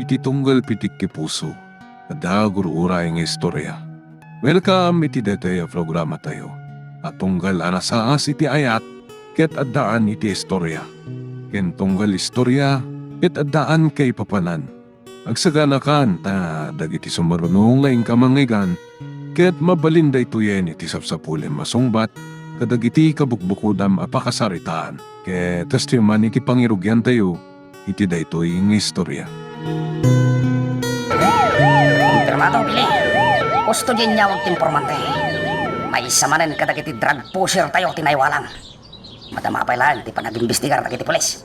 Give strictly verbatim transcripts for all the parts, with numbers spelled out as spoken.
Ti tunggal pitik ti puso, adda gur-uray nga istorya. Welcome iti daytoy a programatayo a tunggal a nasaas iti ayat ket addaan iti istorya, ken tunggal istorya ket addaan kaipapanan. Agsaganakan ta dagiti sumaruno nga inka mangngeggan ket mabalin daytoyen iti sapsapulem a sungbat kadagiti kabukbukodam a pakasaritaan. Ket kastoy man iti pangirugiantayo iti daytoy nga istorya. Kumpirmado, Billy. Husto diay inyawag ti informante. Maysa manen kadagiti drug pusher tayo ti naiwalang. Madama pay laeng ti panagimbestigar dagiti pulis.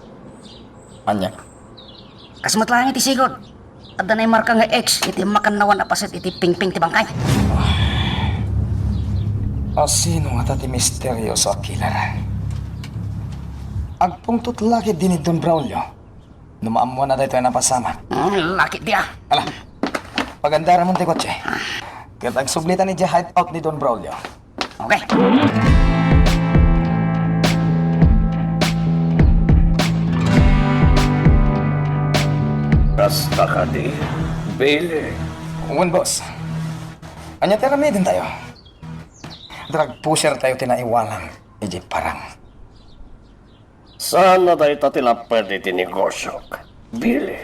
Ania? Kas met laeng iti sigud, adda naimarka nga X iti makannawan a paset iti pingping ti bangkay. A sino ngata ti misterioso a killer? Agpungtot la ketdi ni Don Braulio no maammoanna daytoy a napasamak. Hmm, lakit dia. Ala, pagandaramon ti kotse. Ket agsublitan idiay hideout ni Don Braulio. Okay. Kasta kadi, Billy? Wen, boss. Ania ti aramidentayo? Drug pusher tayo ti naiwalang idiay parang. Saan a dayta ti lapped iti negosiok, Billy?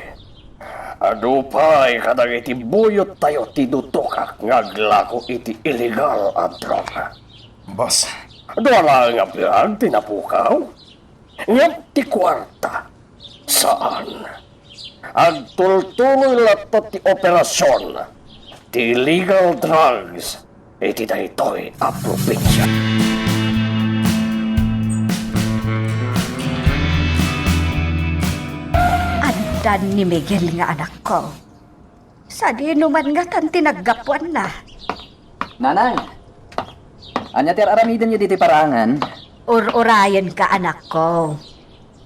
Adu pay kadagiti buyottayo ti dutokak nga aglako iti illegal a droga. Boss. Dua laeng a biag ti napukaw? Ngem ti kuarta, saan. Agtultuloy latta ti operasion ti illegal drugs iti daytoy a probinsia. Addan ni Miguel nga anakko. Sadino man ngatan ti naggapuanna? Nanang, ania ti ar-aramidenyo ditoy parangan? Ur-urayenka, anakko.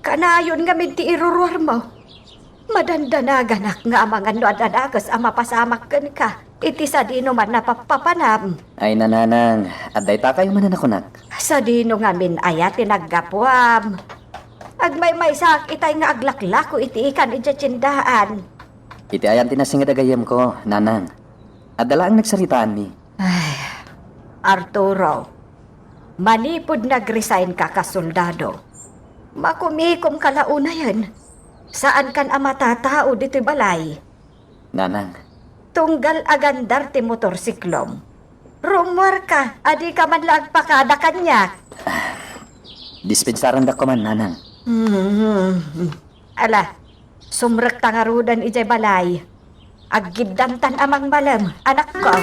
Kanayon ngamin ti iruruarmo. Madandanaganak nga amangan no adda dakes a mapasamak kenka iti sadino man a pappapanam. Ay, nanang, adda itakayo manen a kunak. Sadino ngamin aya ti naggapuam? Agmaymaysaak itay nga aglaklako iti ikan idiay tiendaan. Iti ayan ti nasinged a gayyemko, nanang. Adda laeng nagsaritaanmi. Ay, Arturo, manipud nag-resign ka kas soldado, makumikom ka la unayen. Saankan a matatao ditoy balay. Nanang. Tunggal agandar ti motorsiklom. Rummuarka, a dika man la agpakada kaniak. Dispensarandak koma, nanang. Hmm. Ala, sumrekta ngaruden idiay balay. Aggiddantan a mangmalem, anakko.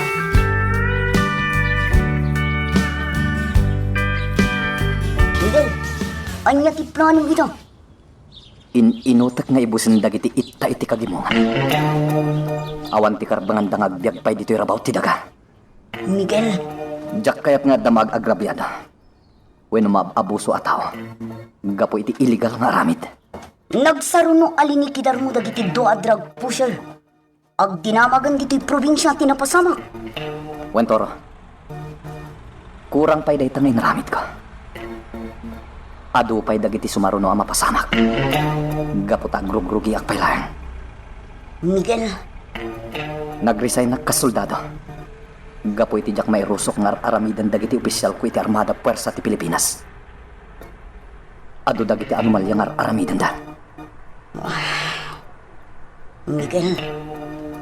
Miguel, ania ti planom ita? In-inutek nga ibusen dagiti itta iti kagimongan. Awan ti karbenganda nga agbiag pay ditoy rabaw ti daga. Miguel. Diak kayat nga adda maag-agrabiado wenno maab-abuso a tao gapu iti illegal nga aramid. Nagsaruno a linikidarmo dagiti dua a drug pusher. Agdinamagen ditoy probinsia ti napasamak. Wen, Toro, kurang pay dayta nga inaramidko. Adu pay dagiti sumaruno a mapasamak. Gapu ta agrugrugiak pay laeng. Miguel. Nag-resignak kas soldado. Gapu iti diak mairusok nga ar-aramiden dagiti opisialko iti Armada Puersa ti Pilipinas. Adu dagiti anomalia nga ar-aramidenda. Miguel.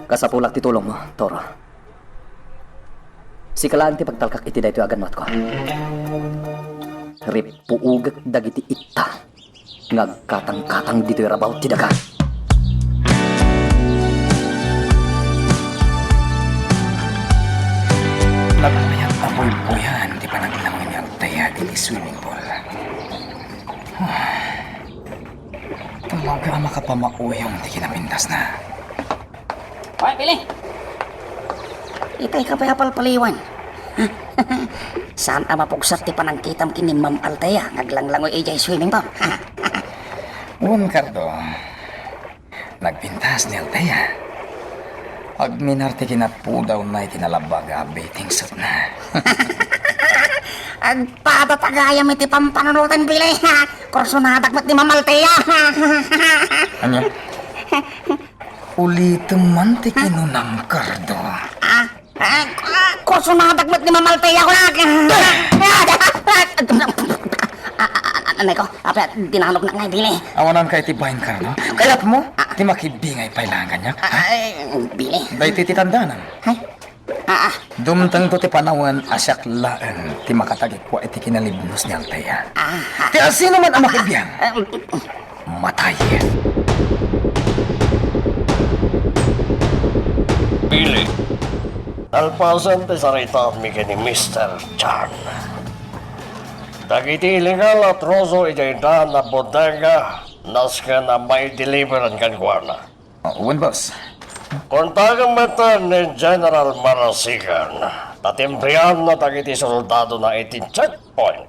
Kasapulak ti tulongmo, Toro. Sika laeng ti pagtalkak iti daytoy a gannuatko. Rippuogek dagiti itta nga agkatangkatang ditoy rabaw ti daga. Nagmayat a buybuyan ti panaglangoy ni Althea iti swimming pool. Talaga a makapamauyong ti kinapintasna. Hoy, Pili! Itay ka pay a palpaliwan. Saan a mapugsat ti panangkitam ken ni Ma'am Althea nga aglanglangoy idiay swimming pool? Wen, Cardo, nagpintas ni Althea. Agminar ti kinapudawna iti nalabag a bathing suitna. Agpadatagayam iti pampanunoten, Pili. Kursonadak met ni Ma'am Althea. Ania? Ulitem man ti kinunam, Cardo. Ah, ah, ah, kursonadak met ni Ma'am Althea, kunak. Ah, ah, ah, ah, anay ko, apay, dinanognak ngay, Billy. Awananka iti bain, Cardo. Kayatmo ti makibingay pay laeng kaniak, ha? Ay, Billy. Daytoy ti tandaanam. Ay, ah, ah. Dumtengto ti panawen a siak laeng ti makatagikua iti kinalibnos ni Althea. Ah, ah. Ti asino man a makibiang, ah, mm, mm. Matay. Billy, nalpasen ti saritaanmi ken ni Mister Chan, dagiti illegal a troso idiay daan a bodega nasken a maideliveran kenkuana. Oh, wen, boss. Kontakem met ni General Marasigan, ta timbrianna dagiti soldadona iti checkpoint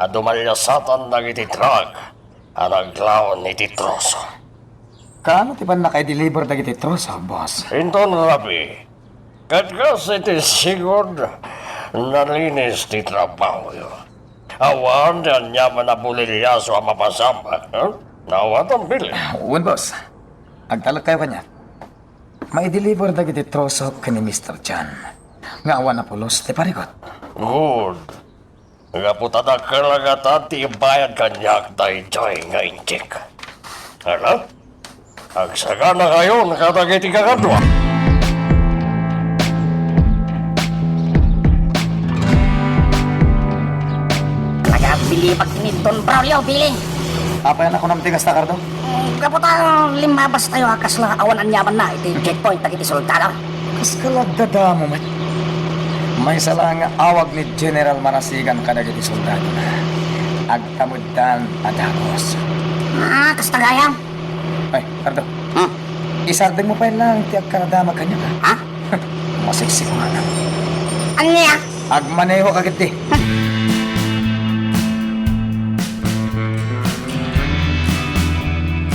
a dumaliasatan dagiti truck a naglaon iti troso. Kaano ti pannakaideliver dagiti troso, boss? Inton rabii, ket kas iti sigud, nalinis ti trabahoyo. Awan ti aniaman a buliliaso a mapasamak, ha? Awatam, Billy. Wen, boss. Agtalekkayo kaniak. Maideliver dagiti troso ken ni Mister Chan nga awan a pulos ti parigot. Good. Gapu ta dakkel a gatad ti ibayad kaniak daytoy nga injek. Ala, agsaganakayon kadagiti kakadua. Nagabilibak ni Don Braulio, Billy. Apay a nakunam ti kasta, Cardo? Mm, gapu ta limmabastayo a kasla awan aniamanna iti checkpoint dagiti soldado. Kas ka la agdadamo met. Maysa la nga awag ni General Marasigan kadagiti soldadona. Agtameddan a dagus. Ah, kasta gayam? Ay, Cardo. Hmm? Isardengmo pay laeng ti agkaradama kaniak, ha? Ha? Masiksik nga. Ania? Agmaneho ka ketdi.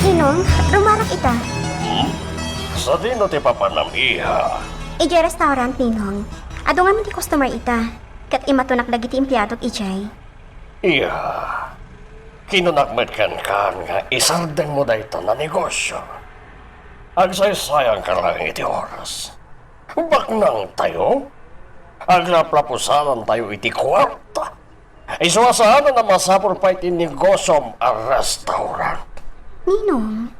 Ninong, rumarak ita. Hmm? Sadino ti papanam, iha? Idiay restaurant, Ninong. Adu ngamin ti customer ita, ket imatonak dagiti empleadok idiay. Iha, kinunak met kenka nga isardengmo dayta a negosio. Agsaysayangka laeng iti oras. Baknangtayo. Aglaplapusanantayo iti kuarta. Isu a saanen a masapul pay ti negosom a restaurant. Ninong,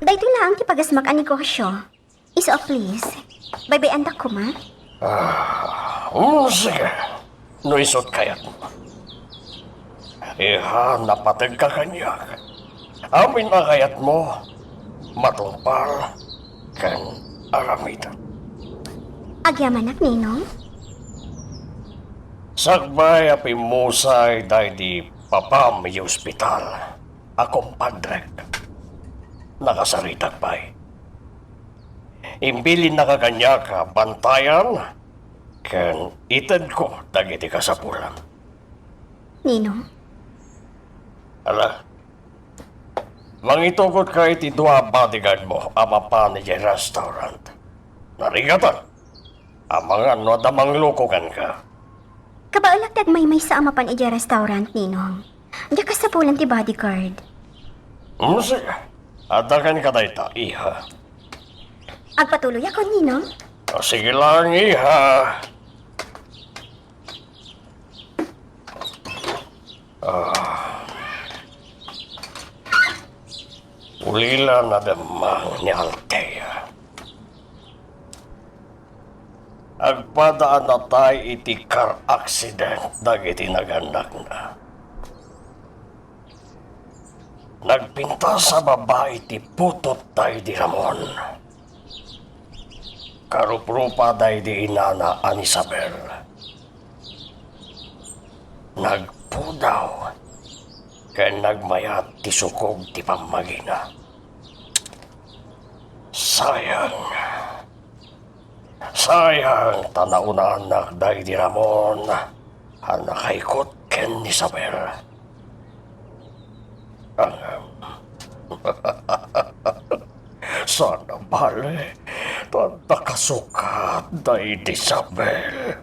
daytoy laeng ti pagasmak a negosio. Isu a please. Baybay-andak koma. Ah, mm, sige. No isut kayatmo. Iha, napategka kaniak. Amin a kayatmo, matungpal ken aramidek. Agyamanak, Ninong? Sakbay a pimmusay daydi papam iti ospital a kumpadrek, nakasaritak pay. Imbilinnaka kaniak a bantayan ken itedko dagiti kasapulam. Ninong? Ala, mangitugotka iti dua a bodyguardmo a mapan idiay restaurant. Narigatan. Amangan no adda mangluko kenka. Kabaelak ti agmaymaysa a mapan idiay restaurant, Ninong. Diak kasapulan ti bodyguard. Mm, sige. Adda kenka dayta, iha. Agpatuloyak, Ninong? O, sige lang, iha. Ah. Ulila nademmang ni Althea. Agpada a natay iti car accident dagiti nagannakna. Nagpintas a babai ti putot daydi Ramon. Karuprupa daydi inana a ni Isabel. Nagpudaw ken nagmayat ti sukog ti pammagina. Sayang. Sayang ta naunaannak daydi Ramon a nakaikut ken ni Isabel. Ahem. Saan a bale, ta adda kasukat daydi Isabel.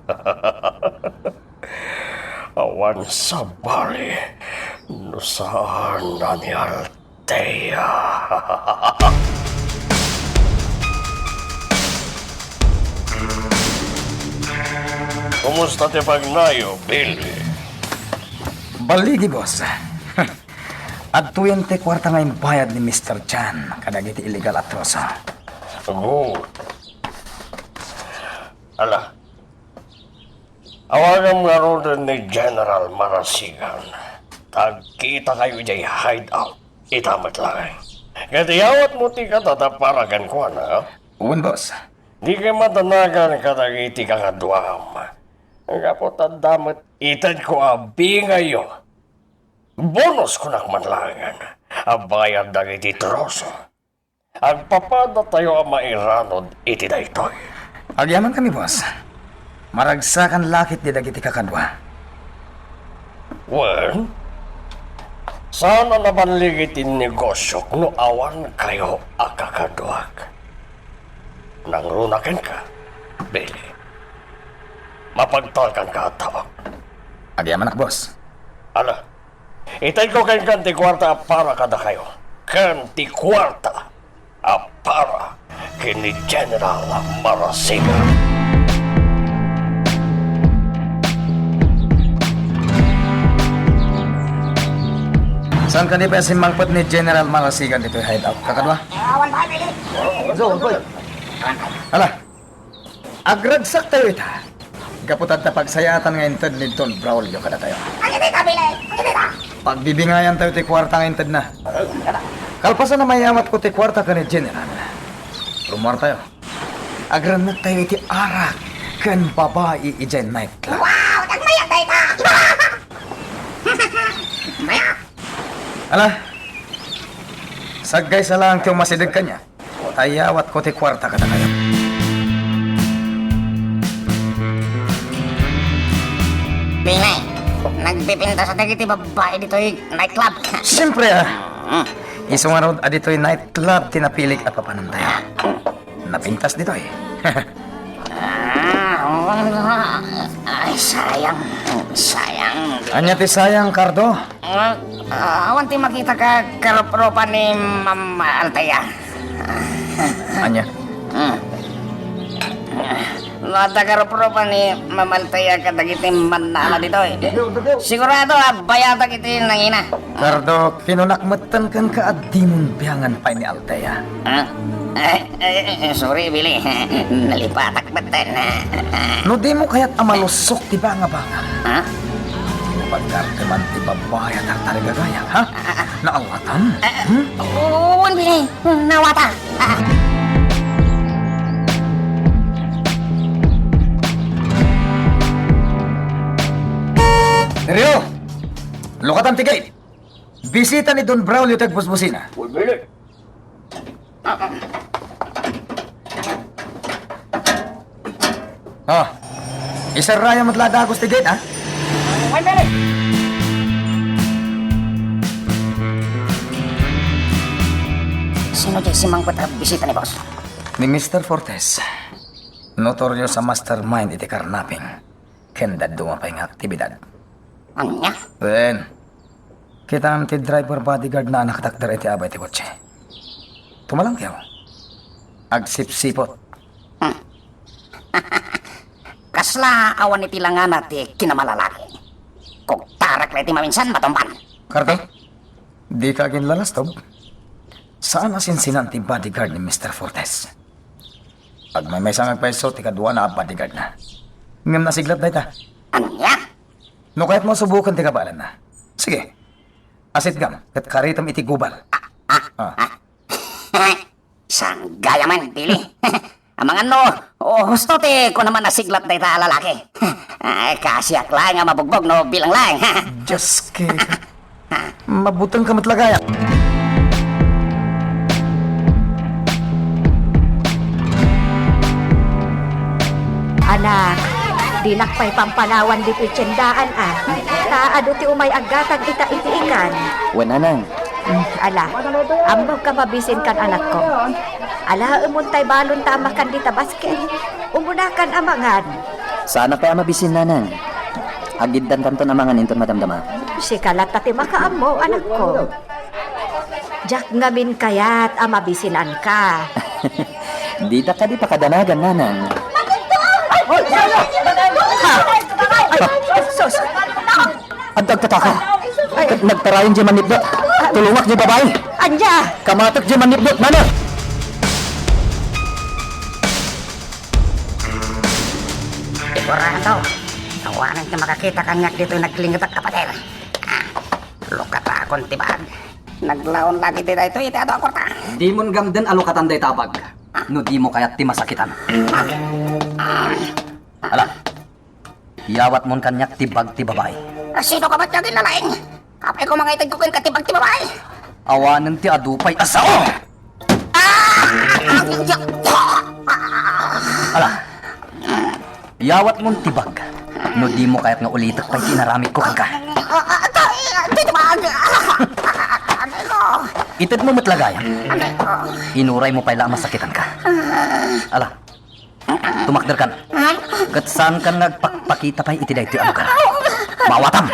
Awan sabali no saan a ni Althea. Kumusta ti pagnayo, Billy? Balligi, boss. Adtoyen ti kuarta nga imbayad ni Mister Chan kadagiti illegal a troso. Good. Ala, awagam ngaruden ni General Marasigan. Tagkitakayo idiay hideout. Ita met laeng. Ket iyawatmo ti katata para kenkuana. Wen, boss. Dika madanagan kadagiti kakaduam. Gapu ta adda met itedko a bingayyo. Bonus kunak man laengen a bayad dagiti troso. Agpapadatayo a mairanod iti daytoy. Agyamankami, boss. Maragsakan la ketdi dagiti kakadua. Wen, saan a naballig iti negosiok no awan kayo a kakaduak. Nangruna kenka, Billy. Mapagtalkanka a taok. Agyamanak, boss. Ala, itedko kenka ti kuarta a para kadakayo, ken ti kuarta a para ken ni General Marasigan. Saan kadi pay a simmangpet ni General Marasigan ditoy hideout, kakadua? Awan pay, Billy. Ala, agragsak tayo ita. Gapu ta adda pagsayaatan nga inted ni Don Braulio kadatayo. Agidita, Billy! Agidita! Pagbibingayan tayo ti kuarta nga intedna. Kalpasan a mayawatko ti kuarta ken ni General, rummuar tayo. Agrennek tayo iti arak ken babai idiay nightclub. Wow! Agmayak dayta! Mayak! Ala, saggaysa laeng ti umasideg kaniak. Ayawatko ti kuarta kadakayo. Billy, nagpipintas dagiti babbai ditoy nightclub. Siyempre, ah. Mm. Isu ngarud a ditoy nightclub ti napilik a papanantayo. Napintas ditoy. Ah, ay, sayang. Sayang. Ania ti sayang, Cardo? Ah, ah, awan ti makita ka karup-rupa ni Ma'am Althea. Ania? Hmm. No adda karup-rupa ni Ma'am Althea kadagiti mannala ditoy, sigurado a bayatak iti nangina. Cardo, kinunak metten kenka a dimon biangan pay ni Althea. Ah? Eh, eh, eh, sorry, Billy. Nalipatak metten. No dimo kayat a malusok ti bangabangam, ah? Pagkarteman ti babbai a tartarigagayam, ha? Ah, ah, ah. Naawatan? Ah, hmm? Wen, Billy. Naawatan. Ah. Rio, lukatan ti gate. Bisita ni Don Braulio ti agbusbusina. Uy, Billy. Ah, iserrayo met la dagus ti gate, ah? Uy, Billy. Sino ti simmangpet a bisita ni boss? Ni Mister Fortes. Notorious a mastermind iti karnaping ken dadduma pay nga aktibidad. Ania? Wen, kitam ti driver bodyguard na a nakatakder iti abay ti kotse. Tumalangkew. Agsipsipot. Hmm. Kasla awan iti langana ti kinamalalaki. Kugtarak la iti maminsan, matumban. Cardo, dika aginlalastob. Saan a sinsinan ti bodyguard ni Mister Fortes. Agmaymaysa nga agpayso ti kaduana a bodyguardna. Ngem nasiglat dayta. Ania? No kayatmo a suboken ti kabaelanna, sige. Asitgam ket karitem iti gubal. Ah. Saan gayam, Billy. Amangan no, o, husto ti kunam a nasiglat dayta a lalaki. Ay, kasiak laeng a mabugbog no bilang laeng. Diyos ko. Mabutengka met la gayam. Anak, dinak pay pampanawan ditoy tiendaan, a. Ta adu ti umay aggatag ita iti ikan. Wen, nanang. Mm, ala, ammok a mabisinkan, anakko. Ala, umontay balonta a makan dita basket. Umunakan a mangan. Saanak pay a mabisin, nanang. Agiddankanton a mangan inton madamdama. Sika latta ti makaammo, anakko. Diak ngamin kayat a mabisinanka. Dita kadi pakadanagan, nanang. Hoy! Ha? Ay, sus! Adda agtataka. Ket nagtarayan diay mannipdot. Tulongak diay babai. Ania? Kamatek diay mannipdot, manang! Sigurado, awanen ti makakita kaniak ditoy naglingetak a pader. Ah, lukatakon ti bag. Naglaon lagi ti daytoy iti adu a kwarta. Dimon gamden a lukatan dayta a bag. No dimo kayat ti masakitan. Ala, iyawatmon kaniak ti bag ti babai. Sino ka met nga aginlalaing? Apay ko mangitedko kenka ti bag ti babai. Awanen ti adu pay a sao! Ah! Ala, iyawatmon ti bag. No dimo kayat nga ulitek pay ti inaramidko kenka. Ah, ah, ah, ti bag. Anay ko. Itedmo met la gayam. Anay ko. Inuraymo pay la a masakitanka. Ala, tumakderkan. Ket saankan nga agpakpakita pay iti daytoy a lugar. Maawatam!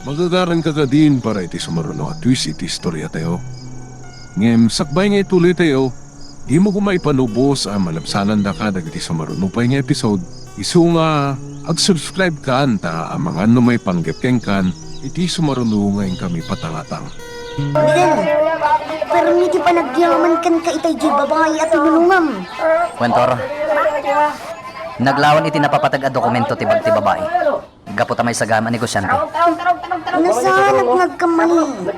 Magagaranka kadin para iti sumaruno a twist iti istoriatayo. Ngem sakbay nga ituloytayo, dimo koma ipanubos a malabsanandaka dagiti sumaruno pay nga episode. Isu nga, ag-subscribe kan ta amangan no maipanggep kenkan iti sumaruno nga inkami patangatang. Miguel, permi ti panagyaman kenka itay diay babai a tinulongam. Wentor, naglawan iti napapateg a dokumento ti bag ti babai. Gapu ta maisagam a negosiante. Nasaanak nga agkamali.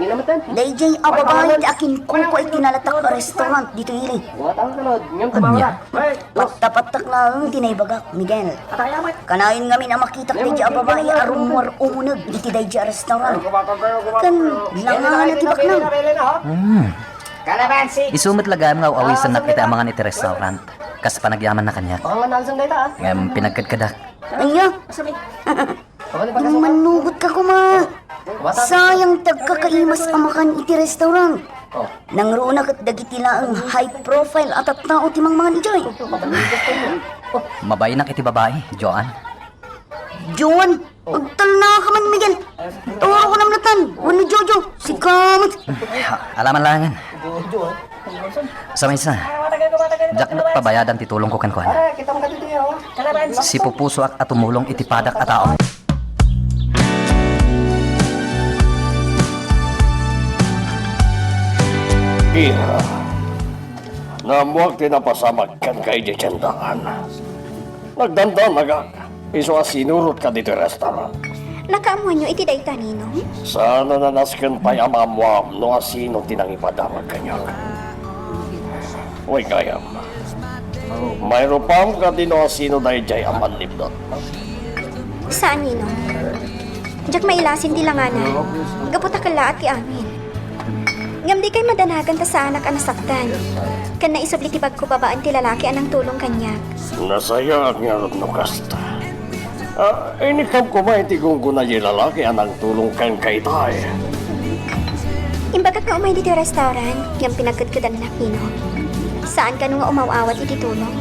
Daydiay a babai ti akinkukua iti nalatak a restaurant ditoy ili. Ania? Pattapattak laeng ti naibagak, Miguel. Kanayon ngamin a makitak daydiay a babai a rummuar umuneg iti daydiay a restaurant. Ken langana ti baknang. Hmm. Isu met la gayam nga aw-awisennak iti amangan iti restaurant. Kas panagyamanna kaniak. Ngem pinagkedkedak. Ania? Immannugotka koma. Sayang ti agkakaimas a makan iti restaurant. Nangruna ket dagiti laeng high profile a tattao ti mangmangan idiay. Mabainak iti babai, Joan. Joan, agtalnaka man, Miguel. Turo ko namnatan, wenno Jojo, sika met. Ala man laengen. Sa maysa, diak met pabayadan ti tulongko kenkuana. Sipupusoak a tumulong iti padak a tao. Iha, naammoak ti napasamak kenka idiay tiendaan. Nagdandanagak, isu a sinurotka ditoy restaurant. Nakaammoanyo iti dayta, Ninong? Saan a nanasken pay a maammoam no asino ti nangipadarag kaniak. Wen gayam, mairupam kadi no asino daydiay a mannipdot? Saan, Ninong. Diak mailasin ti langana. Gapu ta kellaat ti amin. Ngem dikay madanagan ta saanak a nasaktan. Ken naisubli ti bagko babaen ti lalaki a nangtulong kaniak. Nasayaat ngarud no kasta. Ah, inikam koma iti gunggona diay lalaki a nangtulong kenka itay. Imbagak nga umay ditoy restaurant, ngem pinagkedkedannak, Ninong. Saan kano nga umaw-awat iti tulong?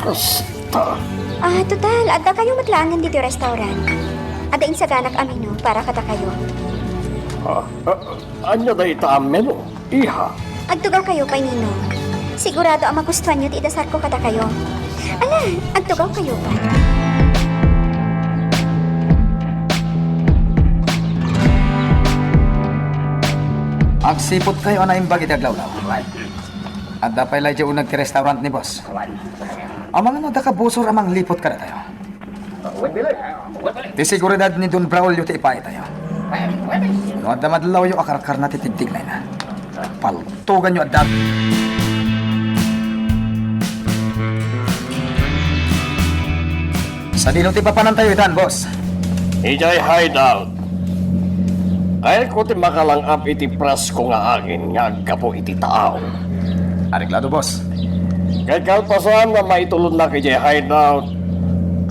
Kasta. Ah, total, addakayo met laengen ditoy restaurant. Adda insaganak a menu para kadakayo. Ah, ah, ania dayta a menu, iha? Agtugawkayo pay, Ninong. Sigurado a magustuanyo ti idasarko kadakayo. Ala, agtugawkayo pay. Agsiputkayo a naimbag iti aglawlaw. Adda pay la idiay uneg ti restaurant ni boss. Amangan no adda kabusor a mangliput kadatayo. Ti seguridad ni Don Braulio ti ipaaytayo. No adda madlawyo a karkarna ti tigtignayna, paltuganyo adda. Sadino ti papanantayo itan, boss? Idiay hideout. Kayatko ti makalang-ap iti presko nga agin nga aggapu iti taaw. Areglado, boss. Ket kalpasan nga maitulonnak idiay hideout,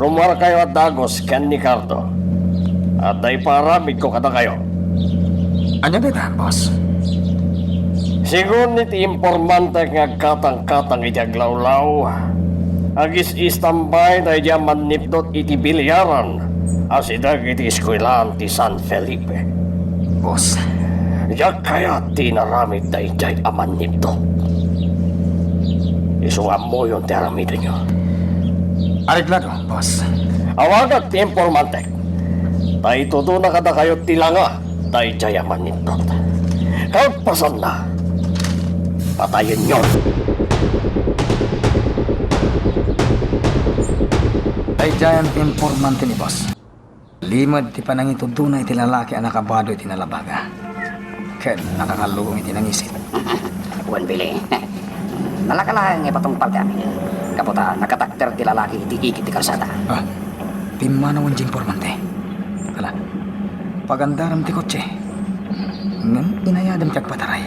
rummuarkayo a dagus ken ni Cardo. Adda ipaaramidko kadakayo. Ania dayta, boss? Segun iti informantek nga agkatangkatang iti aglawlaw, agis-istambay daydiay a mannipdot iti biliaran a sideg iti eskuelaan ti San Felipe. Boss. Diak kayat ti inaramid daydiay a mannipdot. Isu nga ammoyon ti aramidenyo. Areglado, boss. Awagan ti informantek. Ta itudona kadakayo ti langa daydiay a manipnot. Kalpasanna, patayenyo. Daydiayen ti informante ni boss. Limed ti panangitudona iti lalaki a nakabado iti nalabaga ken nakakalluong iti nangisit. Wen, Billy, nalaka laeng nga ipatungpalkami gapu ta nakatakder ti lalaki iti igid ti kalsada. Ah, pimmanawen ti informante. Ala, pagandarem ti kotse. Ngem inayadem ti agpataray.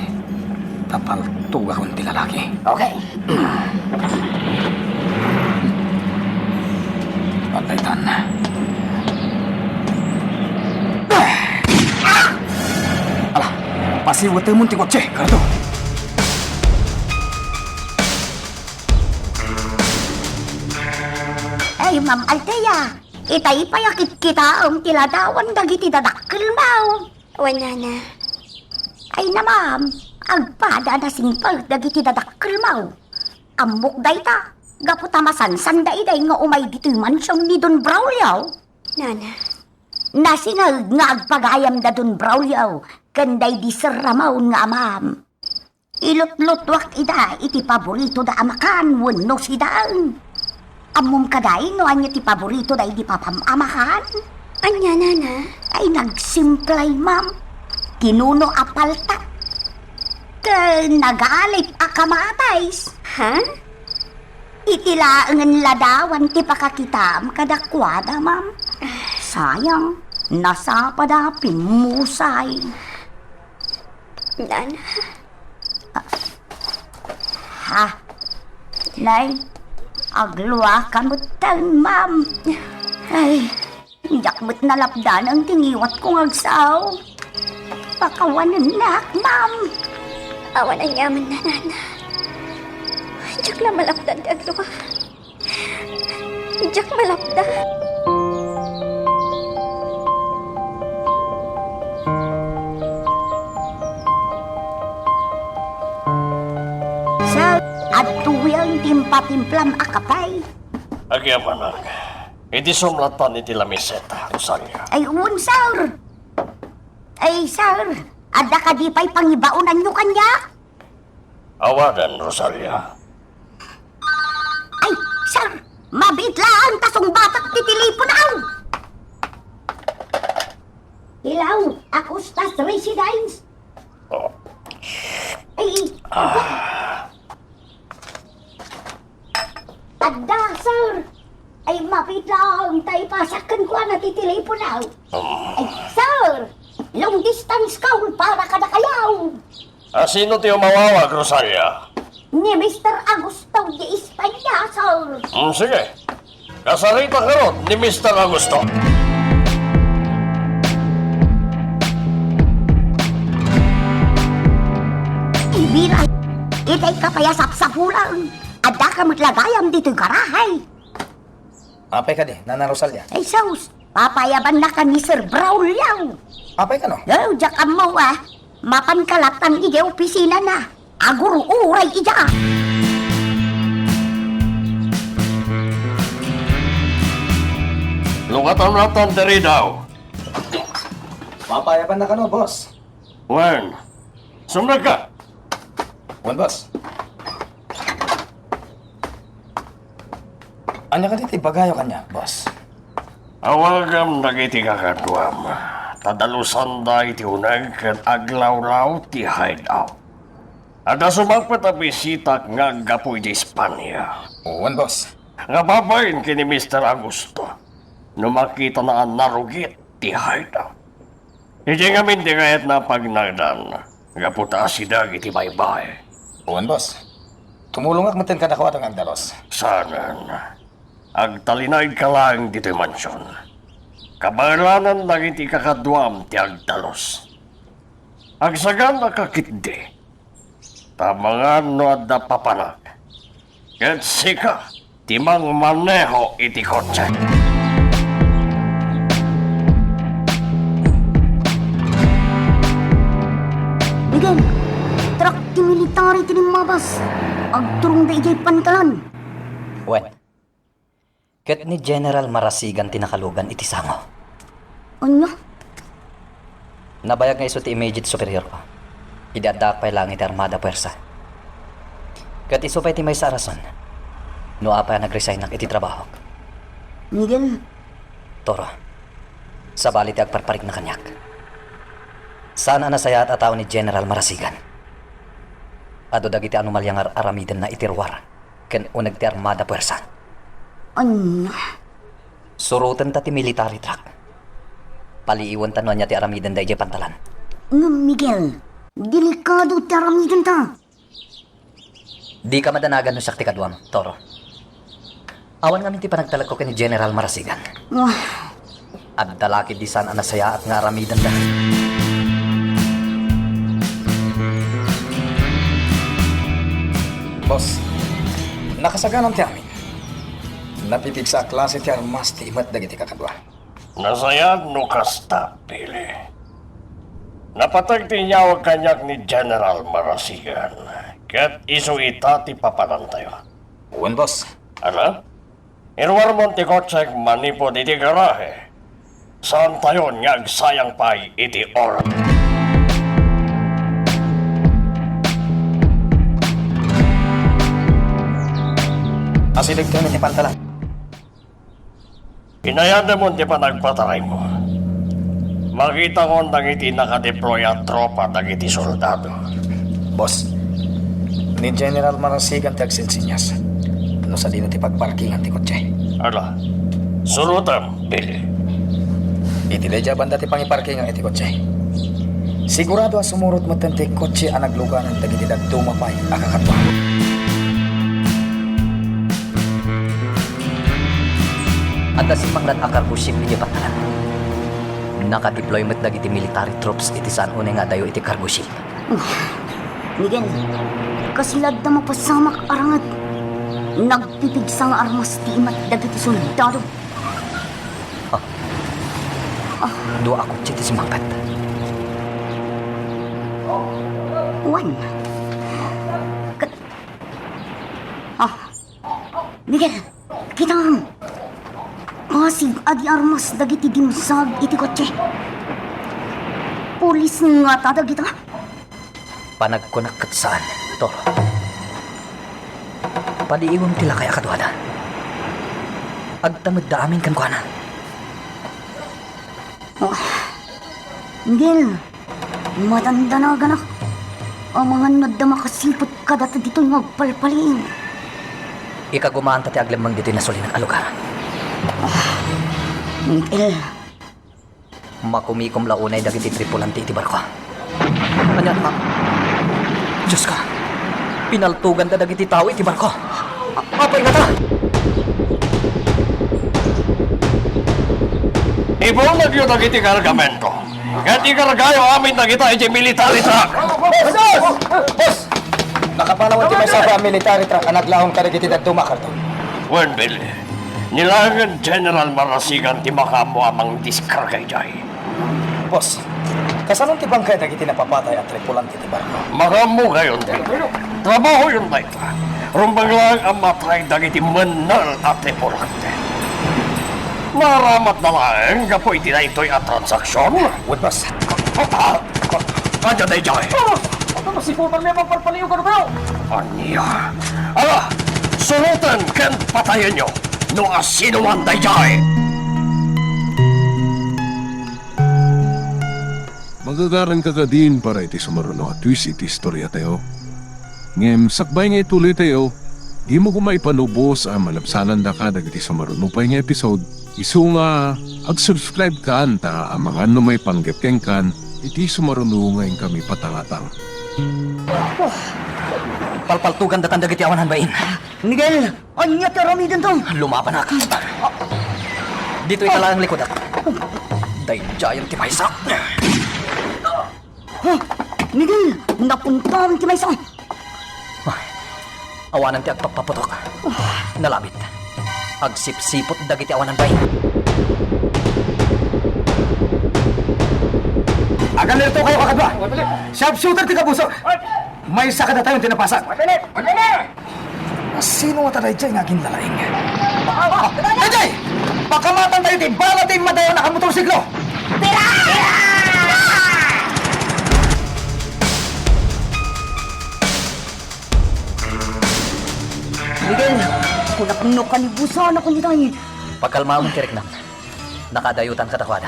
Ta paltogakon ti lalaki. Okay. Pataytan. Ala, pasiwetemon ti kotse, Cardo. Ay, Ma'am Althea, itay pay a kitkitaem ti ladawan dagiti dadakkelmo. Wen, Nana. Ay na, ma'am, agpada a nasingpet dagiti dadakkelmo. Ammok dayta, gapu ta masansan daydiay nga umay ditoy mansion ni Don Braulio. Nana. Nasingeg nga agpagayam da Don Braulio ken daydi Sir Ramon nga amam. Ilutlutuak ida iti paboritoda a makan wenno sidaen. Ammom kadi no ania ti paboritoda idi papam a makan? Ania, Nana? Ay, nagsimplay, ma'am. Tinuno a palta. Ken nagalip a kamatis. Ha? Iti laengen ladawan ti pakakitaam kadakuada, ma'am. Sayang, nasapada pimmusay. Nana. Ha? Nay, agluaka metten, ma'am. Ay, diak met nalapdanang ti ngiwatko nga agsao. Pakawanennak, ma'am. Awan aniamanna, Nana. Diak la malapdan ti aglua. Diak malapda. Sa, adtoyen ti impatimplam a kape. Agyamanak. Idi sumlatan iti lamiseta, Rosalia. Ay, wen, sir. Ay, sir, adda kadi pay pangibaonanyo kaniak? Awagan, Rosalia. Ay, sir! Mabiit laeng ta sungbatak ti teleponaw! Hello, Acostas Residence? Oh. Ay, adda, sir! Ay, mabiit laeng ta ipasak kenkuana ti teleponaw. Um. Ay, sir! Long distance call para kadakayo! A sino ti umawawag, Rosalia? Ni Mister Augusto de España, sir. Hmm, sige. Kasarita karot ni Mister Augusto. Ibira, itay ka pay a sapsapulan. Adda ka met la gayam ditoy garahe. Apay kadi, Nana Rosalia? Ay, sus! Papayabannaka ni Sir Braulio! Apay kano? Oh, diak ammo, ah. Mapan ka latta idiay opisinana. Agur-uray idiay. Lungatan latta diri daw. Papayabannaka no, boss? Wen. Sumrek ka! Wen, boss. Ania kadi ti ibagayo kaniak, boss? Awagam dagiti kakaduam, ta dalusanda iti uneg ket aglawlaw ti hideout. Adda sumangpet a bisitak nga aggapu iti Espania. Wen, boss. Nga babain ken ni Mister Augusto. No makitana a narugit ti hideout. Idiay ngamin ti kayatna a pagnaedan, gapu ta asideg iti baybay. Wen, boss. Tumulongak metten kadakuada nga agdalus. Saanen. Agtalinaedka laeng ditoy mansion. Kabaelanan dagiti kakaduam ti agdalus. Agsaganaka ketdi. Ta mangan no adda papanak. Ket sika ti mangmaneho iti kotse. Miguel, truck ti military ti limmabas. Agturongda idiay pantalan. Wen. Ket ni General Marasigan ti nakalugan iti sango. Ania? Nabayag nga isu ti immediate superiorko idi addaak pay laeng iti armada puersa. Ket isu pay ti maysa a rason no apay a nagresignak iti trabahok. Miguel. Toro, sabali ti agparparikna kaniak. Saan a nasayaat a tao ni General Marasigan. Adu dagiti anomalia nga ar-aramidenna iti ruar ken uneg ti armada puersa. Ania? Surotenta ti military truck. Paliiwenta no ania ti aramidenda idiay pantalan. Ngem, Miguel, delikado ti aramidenta. Dika madanagan no siak ti kaduam, Toro. Awan ngamin ti panagtalekko ken ni General Marasigan. Wah. Adda la ketdi saan a nasayaat nga aramidenda. Boss, nakasaganan ti amin. Napipigsa a klase ti armas ti imet dagiti kakadua. Nasayaat no kasta, Billy. Napateg ti inyawag kaniak ni General Marasigan, ket isu ita ti papanantayo. Wen, boss. Ala? Iruarmon ti kotsek manipud iti garahe. Saantayon nga agsayang pay iti oras. Asidegtayon iti pantalan. Inayademon ti panagpataraymo. Makitakon dagiti nakadeploy a tropa dagiti soldado. Boss, ni General Marasigan ti agsinsinyas no sadino ti pagparkingan ti kotse. Ala, surotem, Billy. Iti daydiay banda ti pangiparkingan iti kotse. Sigurado a sumurot metten ti kotse a nagluganan dagiti dadduma pay a kakadua. Adda simmanglat a cargo ship idiay pantalan. Nakadeploy met dagiti military troops iti saan unay nga adayo iti cargo ship. Miguel, kasla adda mapasamak a rangit. Nagpipigsa nga armas ti imet dagiti soldado. Ah. Ah. Dua a kotse ti simmangpet. Wen. Ket, ah. Miguel, kitam. Kasig-adi armas dagiti dimsag iti kotse. Pulis ngata dagita? Panagkunak ket saan, Toro. Paliiwem ti lakay a kaduada. Agtamedda amin kenkuana. Oh. Miguel, madandanaganak. Amangan no adda makasiput kadata ditoy nga agpalpaliiw. Ikagumaanta ti aglemmeng ditoy nasulinak a lugar. Ah, Miguel. Makumikom la unay dagiti tripulante iti barko. Ania, ah, Dioska, pinaltoganda dagiti tao iti barko. A-, apay ngata? Ibunagyo dagiti kargamento, ket ikargayo amin dagita iti military truck. Boss! Boss! Nakapanawan ti maysa a military truck a naglaom kadagiti dadduma a karton. Wen, Billy. Ni laengen General Marasigan ti makaammo a mangdiskarga idiay. Boss, kasanon ti bangkay dagiti napapatay a tripulante ti barko? Makaammokayon dayta. Trabahoyon dayta. Rumbeng laeng a matay dagiti mennel a tripulante. Maaramatda laeng gapu iti daytoy a transaksion. Wen, boss. Ah, ah, ah, ania daydiay? Boss! Ano, siputan mi a mangpalpaliw kadatayo? Ania? Ala, suroten ken patayenyo no asinoman daydiay! Magagaranka kadin para iti sumaruno a twist iti istoriatayo. Ngem sakbay nga ituloytayo, dimo koma ipanubos a malabsanandaka dagiti sumaruno pay nga episode. Isu nga, ag-subscribe kan ta amangan no maipanggep kenkan iti sumaruno nga inkami patangatang. Palpaltogandatan dagiti awanan bain. Miguel, ania ti aramidento? Lumabanak. Ditoy ta laeng likudak. Daydiayen ti maysa. Ha? Miguel, napuntaen ti maysa. Ay, awanan ti agpappaputok. Nalabit. Agsipsiput dagiti awanan bain. Aganirto kayo, kakadwa. Sharpshooter ti kabusor. Maysa kadatayon ti napasag. Sino ngata daydiay nga aginlalaing? Daydiay! Pakamatentayo ti bala ti immadayo a nakamotorsiklo! Miguel, kunak no kanibusan ako ni Tay. Pagkalmaam, Kiriknam. Nakadayotan kadakuada.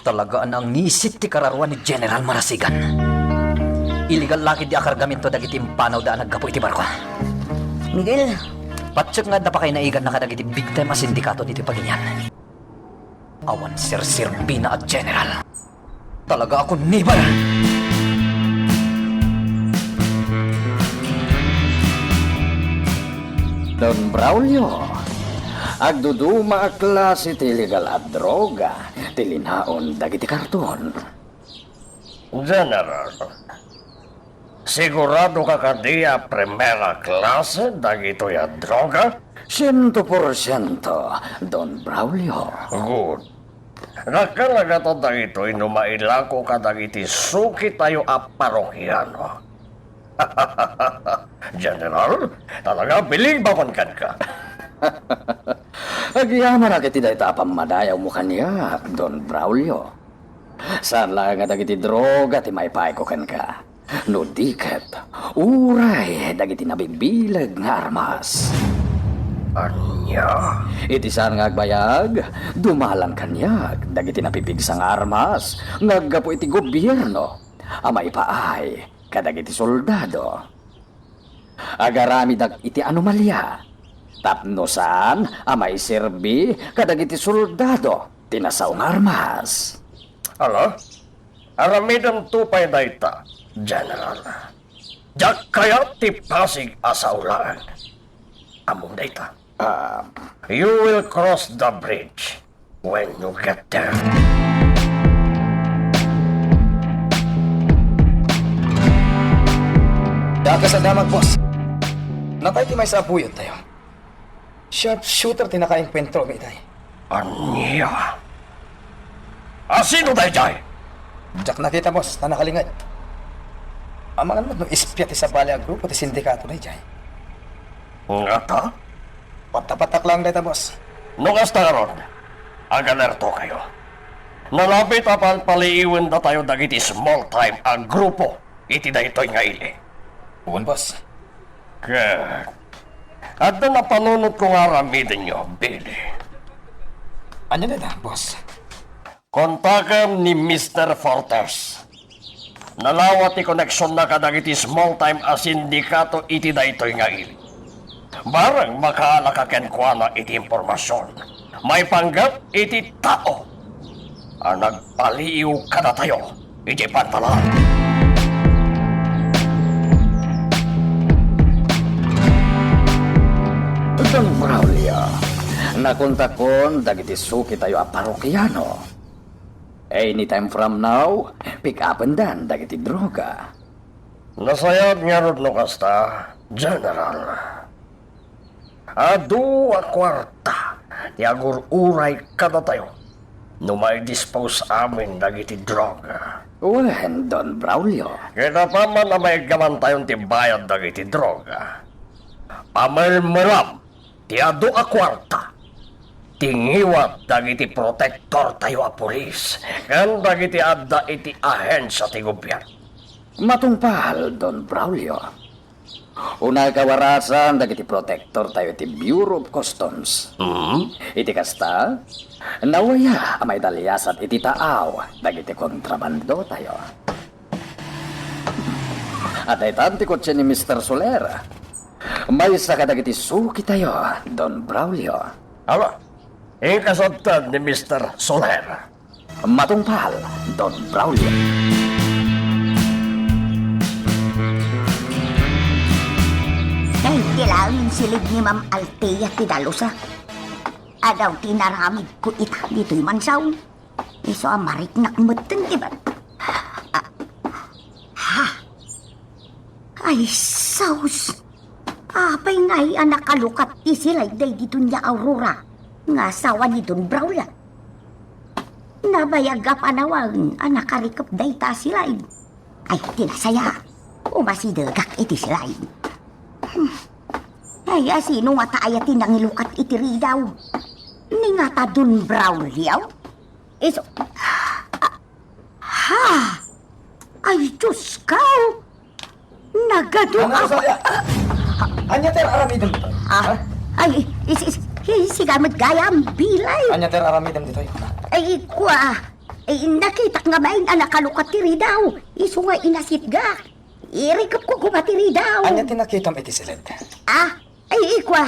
Talaga a nangisit ti kararua ni General Marasigan. Illegal la ketdi a kargamento dagiti impanawda a naggapu iti barko. Miguel. Patiek nga adda pakainaiganna kadagiti big time a sindikato ditoy pagilian. Awan serserbina a general. Talaga a kunibal! Don Braulio, agduduma a klase ti illegal a droga ti linaon dagiti karton. General, sigurado ka kadi a primera klase dagitoy a droga? Siento porsiento, Don Braulio. Good. Dakkel a ngata dagitoy no mailako kadagiti sukitayo a parokiano. General, talaga bilibabon kenka. Agyamanak iti dayta a pammadayawmo kaniak, Don Braulio. Saan laeng a dagiti droga ti maipaayko kenka. No di ket, uray dagiti nabibileg nga armas. Ania? Iti saan nga agbayag, dumalan kaniak dagiti napipigsa nga armas nga aggapu iti gobierno a maipaay kadagiti soldado. Agaramidak iti anomalia tapno saan a maiserbi kadagiti soldado ti nasao nga armas. Ala, aramidento pay dayta, General. Diak kayat ti Pasig a sao laeng. Ammom dayta. Ah. You will cross the bridge when you get there. Dakasadamag, boss. Natay ti maysa a buyottayo. Sharpshooter ti nakaengkuentromi itay. Ania? A sino daydiay? Diak nakita, boss, ta nakalinged. Amangan met no espia ti sabali a grupo ti sindikato daydiay. Ngata? Patapattak laeng dayta, boss. No kasta ngarud, agalertokayo. Nalabit a palpaliiwendatayo dagiti small time a grupo iti daytoy nga ili. Wen, boss. Ket adda napanunotko nga aramidenyo, Billy. Ania dayta, boss? Kontakem ni Mister Fortes. Nalawa ti koneksionna kadagiti small time a sindikato iti daytoy nga ili. Bareng makaalaka kenkuana iti impormasion maipanggep iti tao a nagpaliiw kadatayo iti pantalan. Don Braulio, nakontakon dagiti sukitayo a parokiano. Anytime from now, pick-upendan dagiti droga. Nasayaat ngarud no kasta, General. Adu a kuarta ti agur-uray kadatayo no maidispose amin dagiti droga. Wen, Don Braulio. Ket apaman a maiggamantayon ti bayad dagiti droga, pamermeram ti adu a kuarta ti ngiwat dagiti protektortayo a pulis ken dagiti adda iti ahensia ti gobyerno. Matungpal, Don Braulio. Unay kawarasan dagiti protektortayo ti Bureau of Customs. Mm? Iti kasta, nawaya a maidaliasat iti taaw dagiti kontrabandotayo. Adda itan ti kotse ni Mister Soler. Maysa kadagiti sukitayo, Don Braulio. Ala, inkasabtan ni Mister Soler. Matungpal, Don Braulio. Daydi laeng insilid ni Ma'am Althea ti dalusa. Adaw ti inaramidko ita ditoy Mansaw. Isu a mariknak metten ti ba-, ah, ha? Ay, sus! Apay ngay a nakalukat ti silay daydi Doña Aurora nga asawa ni Don Braulio? Nabayag a panawen a nakarikep dayta a silay. Ay, ti nasayaat. Umasidegak iti slide. Hmm. Ay, a, sino ngata aya ti nangilukat iti ridaw? Ni ngata Don Braulio? Isu-, ha? Ay, Diyos ko! Nagadu Ano, a- Rosalia? Ania ti aramidem? Ah, Ha? Ay, is, is, is, siga met gayam, Bilay. Ania ti aramidem ditoy? Ay, kua. Ay, nakitak nga main a nakalukat ti ridaw. Isu nga inasitgak. Irikepko koma ti ridaw. Ania ti nakitam iti siled? Ah, ay, ikua.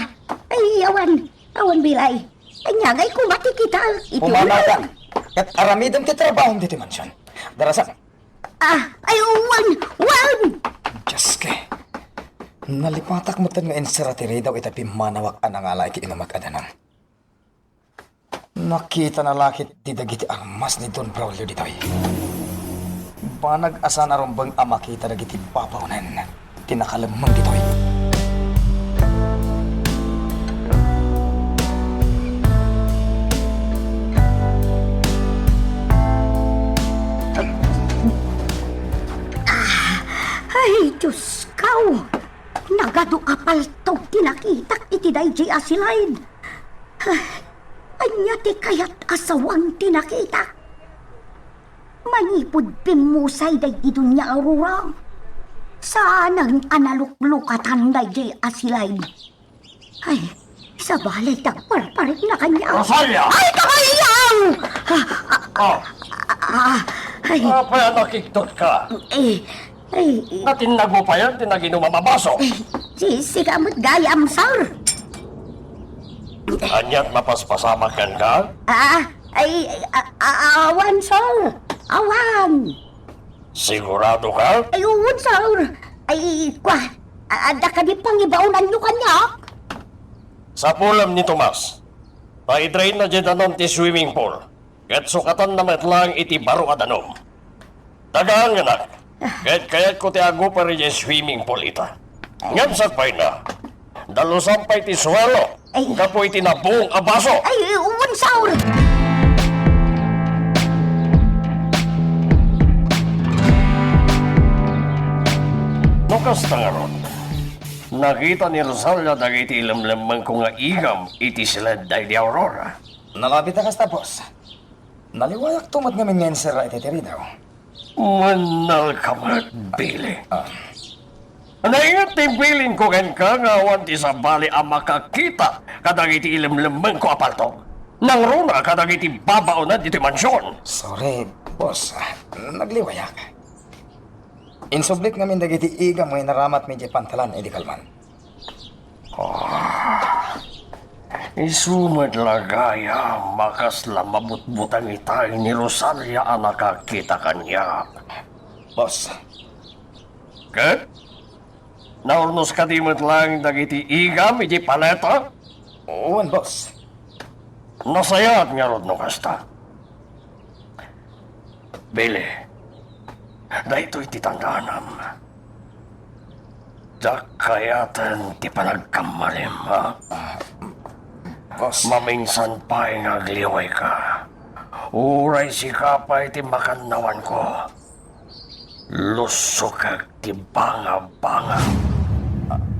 Ay, awan. Awan, Bilay. Ania ngay koma ti kita iti Pumanaw ka. Ket aramidem ti trabahom ditoy mansion. Darasan. Ah, ay, wan, wan! Diyos ko. Nalipatak metten nga inserra ti ridaw ita pimmanawak a nangala iti inumek a danum. Nakitana la ketdi dagiti armas ni Don Braulio ditoy. Banag a saan a rumbeng a makita dagiti babaonen ti nakalemmeng ditoy. Ah, ay, Diyos ko! Nagadu a paltog ti nakitak iti daydiay a silide. Ania ti kayat a sawang ti nakitak? Manipud pimmusay daydi Doña Aurora, saanen a naluklukatan daydiay a silide. Ay, sabali ti agparparikna kaniak. Rosalia! Ay, kabayan! Ah, ah, Oh. ah, ay. Apay a nakigtot ka? Eh, Ay, Natinnag mo pay ti naginumam a baso? Ay, si, sika met gayam, sir. Aniat mapaspasamak kenka? Ah, ay, ay, a-, a-, awan, sir. Awan. Sigurado ka? Ay, wen, sir. Ay, kua, a-, adda kadi pangibaonanyo kaniak? Sapulem ni Tomas, ta idrainna diay danum ti swimming pool. Ket sukatanna met laeng iti baro a danum. Tagaan, anak. Ket kayatko ti aguper idiay swimming pool ita. Ngem sakbayna, dalusam pay ti suelo Ay. gapu iti nabuong a baso. Ay, wen, sir. No kasta ngarud, nakita ni Rosalia dagiti ilemlemmengko nga igam iti siled daydi Aurora. Nalabit a kasta, boss. Naliwayakto met ngamin nga inserra iti ridaw. Mannalka met, Billy. Ah. Nainget ti bilinko kenka nga awan ti sabali a makakita kadagiti ilemlemmengko a paltog. Nangruna kadagiti babaonen ditoy mansion. Sorry, boss. Nagliwayak. Insublik ngamin dagiti igam nga inaramatmi idiay pantalan idi kalman. Ah, isu met la gayam a kasla mabutbuteng itay ni Rosalia a nakakita kaniak. Boss. Ket? Naurnos kadi met laeng dagiti igam iti paleta? Wen, boss. Nasayaat ngarud no kasta. Billy, daytoy ti tandaanam. Diak kayaten ti panagkammalim, ha? Ah, boss. Maminsan pay nga agliwayka. Uray sika pay ti makannawanko. Lusokek ti bangabanga.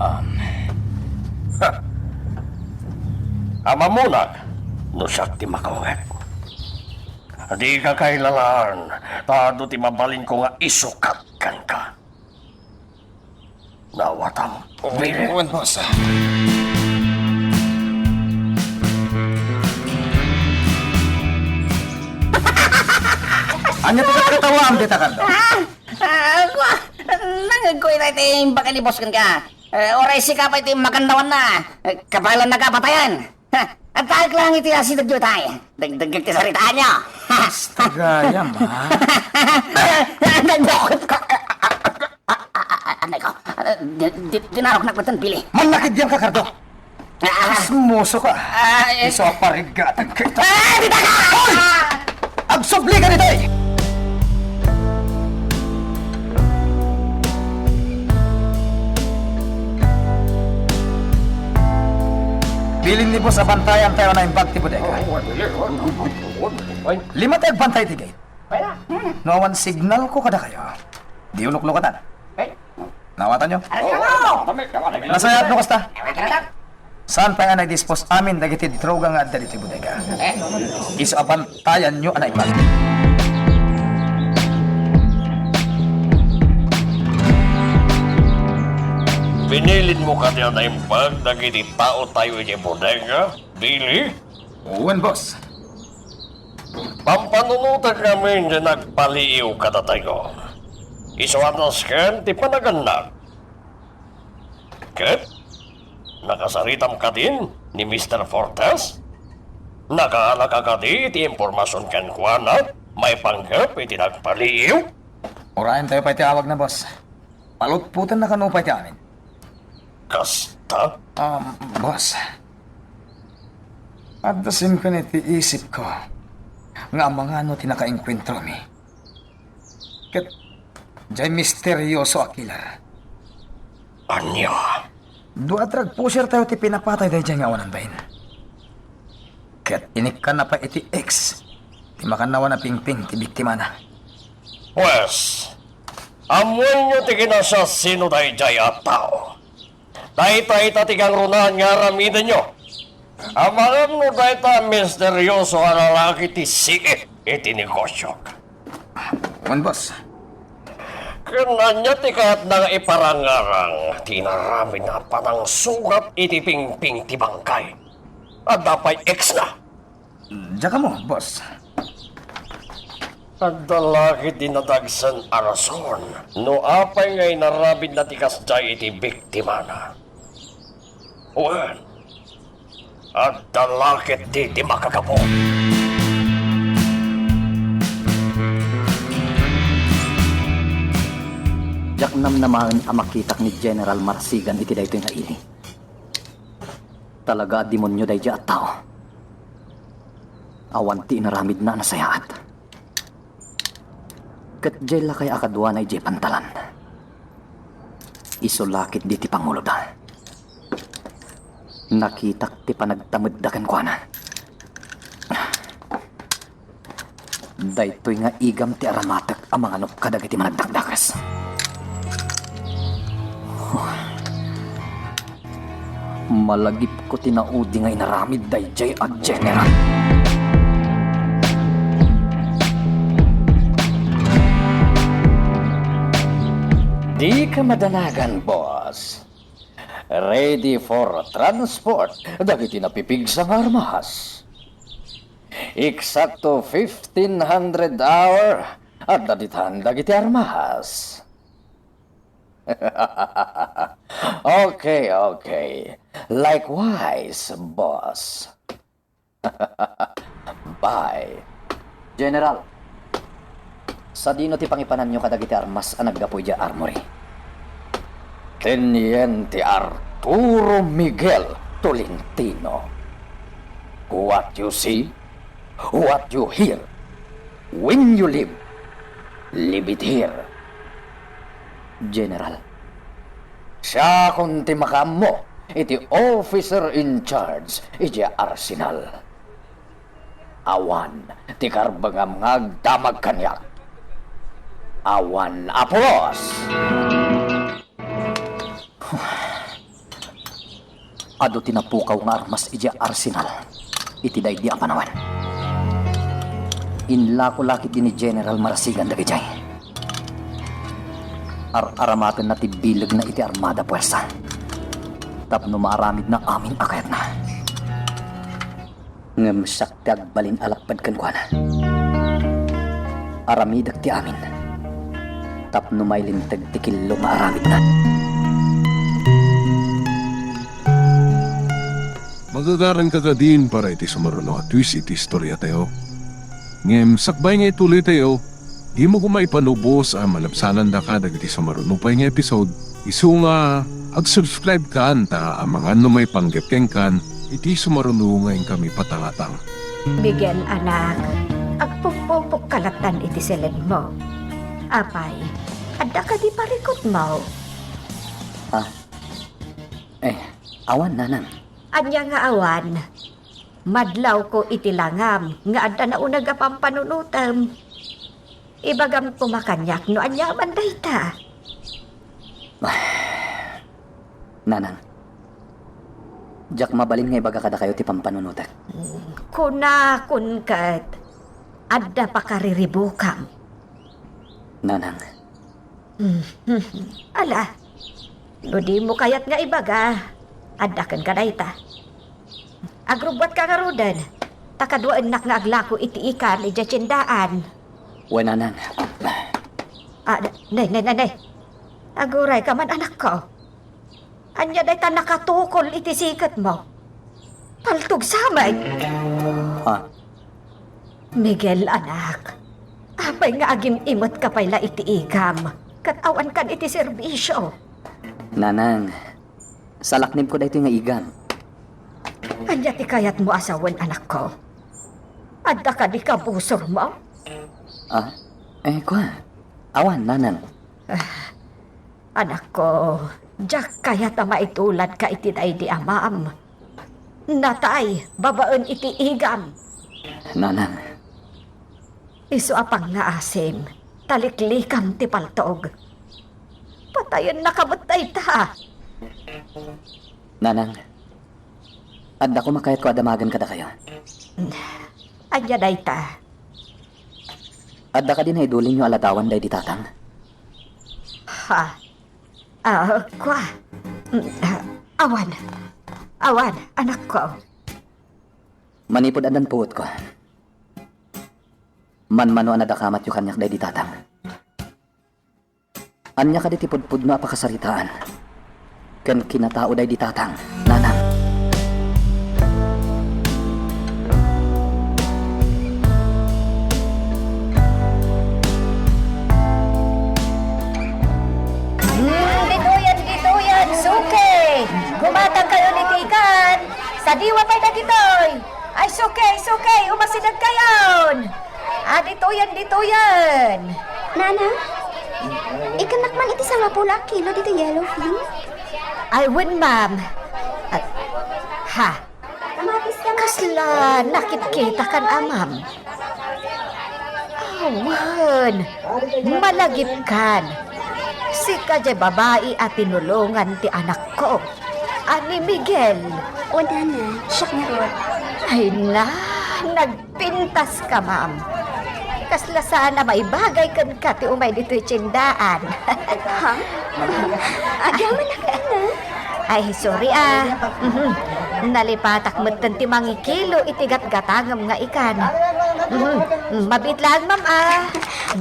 Ah, um. Ha! Amamonak no siak ti makaunget. Dika kailalaan, ta adu ti mabalinko nga isukat kenka. Naawatam. Wen, boss. Ania ti katkatawaam dita, Cardo? Ah, ah, kua, nangngegko itay ti imbag ni boss kenka. Eh, uray sika pay ti makannawanna. Eh, kabaelanna a patayen. Ha, addaek laeng iti asidegyo itay. Dagdagek ti saritaanyo. Basta gayam, ha? Nagdakot ka. Anay ko. Di, di, dinaroknak metten, Billy. Mannakiddian ka, Cardo. Ah. Kasmuso ka. Ah, eh. Isu a parigatag ka ita. Ah, dita ka! Hoy! Agsubli ka ditoy! Bilin ni boss a bantayan tayo na imbag ti bodega. Lima ti agbantay ti gate. No awan signal ko kadakayo, diyo luklukatan. Nawatanyo? Nasayaat no kasta? Saan pay a naidispos amin dagiti droga nga adda ditoy bodega? Isu a bantayanyo a naipan. Binilinmo kadi a naimbag dagiti taotayo idiay bodega, Billy? Wen, boss. Pampanunotek ngamin ti nagpaliiw kadatayo. Isu a nasken ti panagannag. Ket nakasaritam kadin ni Mister Fortes? Nakaanaka kadi ti impormasion kenkuana maipanggep iti nagpaliiw? Urayen tayo pay ti awagna, boss. Palutpotenna kano pay ti amin. Kasta? Um, boss. Adda simken iti isipko nga amangan no ti nakaengkuentromi ket diay misterioso a killer. Ania? Dua a drug pusher tayo ti pinapatay daydiay nga awanan bain. Ket inikkanna pay iti X ti makannawan a pingping ti biktimana. Pues, ammoenyo ti kinasiasino daydiay a tao. Dayta ita ti kangrunaan nga aramidenyo. Amangan no dayta a misterioso a lalaki ti siit iti negosiok. Wen, boss. Ken ania ti kayatna nga iparangarang ti inaramidna a panangsugat iti pingping ti bangkay? Adda pay X-na. Diak ammo, boss. Adda la ketdi nadagsen a rason no apay nga inaramidna ti kasdiay iti biktimana. Wen, adda la ketdi ti makagapu. Diak namnamaen a makitak ni General Marsigan iti daytoy nga ili. Talaga a demonio daydiay a tao. Awan ti inaramidna a nasayaat. Ket diay lakay a kaduana idiay pantalan. Isu la ketdi ti panguloda. Nakitak ti panagtamedda kenkuana. Daytoy nga igam ti aramatek a manganup kadagiti managdakdakes. Malagipko ti naudi nga inaramid daydiay a general. Dika madanagan, boss. Ready for transport dagiti napipigsa nga armas. Eksakto fifteen hundred hour adda ditan dagiti armas. Okay, okay. Likewise, boss. Bye. General, sadino ti pangipananyo kadagiti armas a naggapu idiay armory? Teniente Arturo Miguel Tolentino. What you see, what you hear, when you live, leave it here. General, siakon ti makaammo iti officer in charge idiay arsenal. Awan ti karbengam nga agdamag kaniak. Awan a pulos! Adu ti napukaw nga armas idiay arsenal iti daydi a panawen. Inlako la ketdi ni General Marasigan dagidiay. Ar-aramatenna ti bilegna iti armada puersa tapno maaramidna amin a kayatna. Ngem siak ti agbalin a lapped kenkuana. Aramidek ti amin tapno mailinteg ti killo nga aramidna. Magagaranka kadin para iti sumaruno a twist iti istoriatayo. Ngem sakbay nga ituloytayo, dimo koma ipanubos a malabsanandaka dagiti sumaruno pay nga episode. Isu nga ag-subscribe kan ta amangan no maipanggep kenkan iti sumaruno nga inkami patangatang. Miguel, anak, agpupupokka lattan iti seledmo. Apay, adda kadi parikutmo? Ah, eh, awan, nanang. Ania nga awan? Madlawko iti langam nga adda nauneg a pampanunotem. Ibagam koma kaniak no ania man dayta. Nanang, diak mabalin nga ibaga kadakayo ti pampanunotek. Kunakon ket, adda pakariribukam. Nanang. Ala, no dimo kayat nga ibaga, adda kenka dayta. Agrubbuatka ngaruden, ta kaduaennak nga aglako iti ikan idiay tiendaan. Wen, nanang. Ah, nay, nay, nay, nay. Agurayka man, anakko. Ania dayta nakatukol iti siketmo? Paltog sa met. Ha? Miguel, anak, apay nga agim-imetka pay la iti igam, ket awankan iti serbisio? Nanang, salaknibko daytoy nga igam. Ania ti kayatmo a sawen, anakko? Adda kadi kabusormo? Ah, eh, kua. Awan, nanang. Ah, anakko, diak kayat a maituladka iti daydi amam. Natay babaen iti igam. Nanang. Isu a pangngaasim, taliklikam ti paltog. Patayennaka met dayta. Nanang, adda koma kayatko a damagen kadakayo. Ania dayta? Adda kadi naidulinyo a ladawan daydi tatang? Ha? Ah, kua. Mm, ah, awan. Awan, anakko. Manipud addan puotko, manmano a nadakamatyo kaniak daydi tatang. Ania kadi ti pudpudno a pakasaritaan ken kinatao daydi tatang, nanang? Hmm, ditoyen, ditoyen, suke! Gumatang kayo ni Tikan! Sadiwa pay dagitoy! Ay, suke, suke! Umasideg kayon! Ah, ditoyen, ditoyen! Nanang, ikennak man iti sangapulo a kilo ditoy yellowfin? Ay, wen, ma'am. At, ha? Kasla nakitkitakan a, ma'am? Awan, malagipkan. Sika diay babai a tinulongan ti anakko a ni Miguel. O, nana, siak ngarud. Ay na, nagpintaska, ma'am. Kasla saan a maibagay kenka ti umay ditoy tiendaan. Ha? Agyamanak, nana. Ay, sorry, ah. Mhm. Nalipatak metten ti mangikilo iti gatgatangem nga ikan. Mhm. Mabiit laeng, ma'am, ah.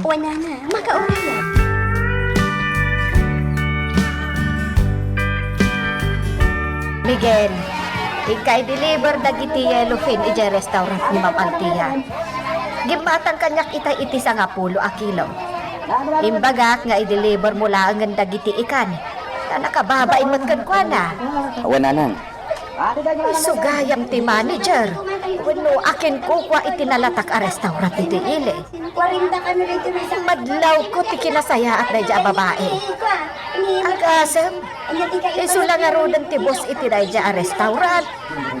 Wen, nana, makauray. Miguel, inka i-deliver dagiti yellowfin idiay restaurant ni Ma'am Althea. Gimmatang kaniak itay iti sangapulo a kilo. Imbagak nga i-deliver mo laengen dagiti ikan. Ta nakababain met kenkuana. Awan, nanang. Isu gayam ti manager wenno akinkukua iti nalatak a restaurant iti ili. Madlawko ti kinasayaat daydiay a babai. Agasem, isu la ngaruden ti boss iti daydiay a restaurant.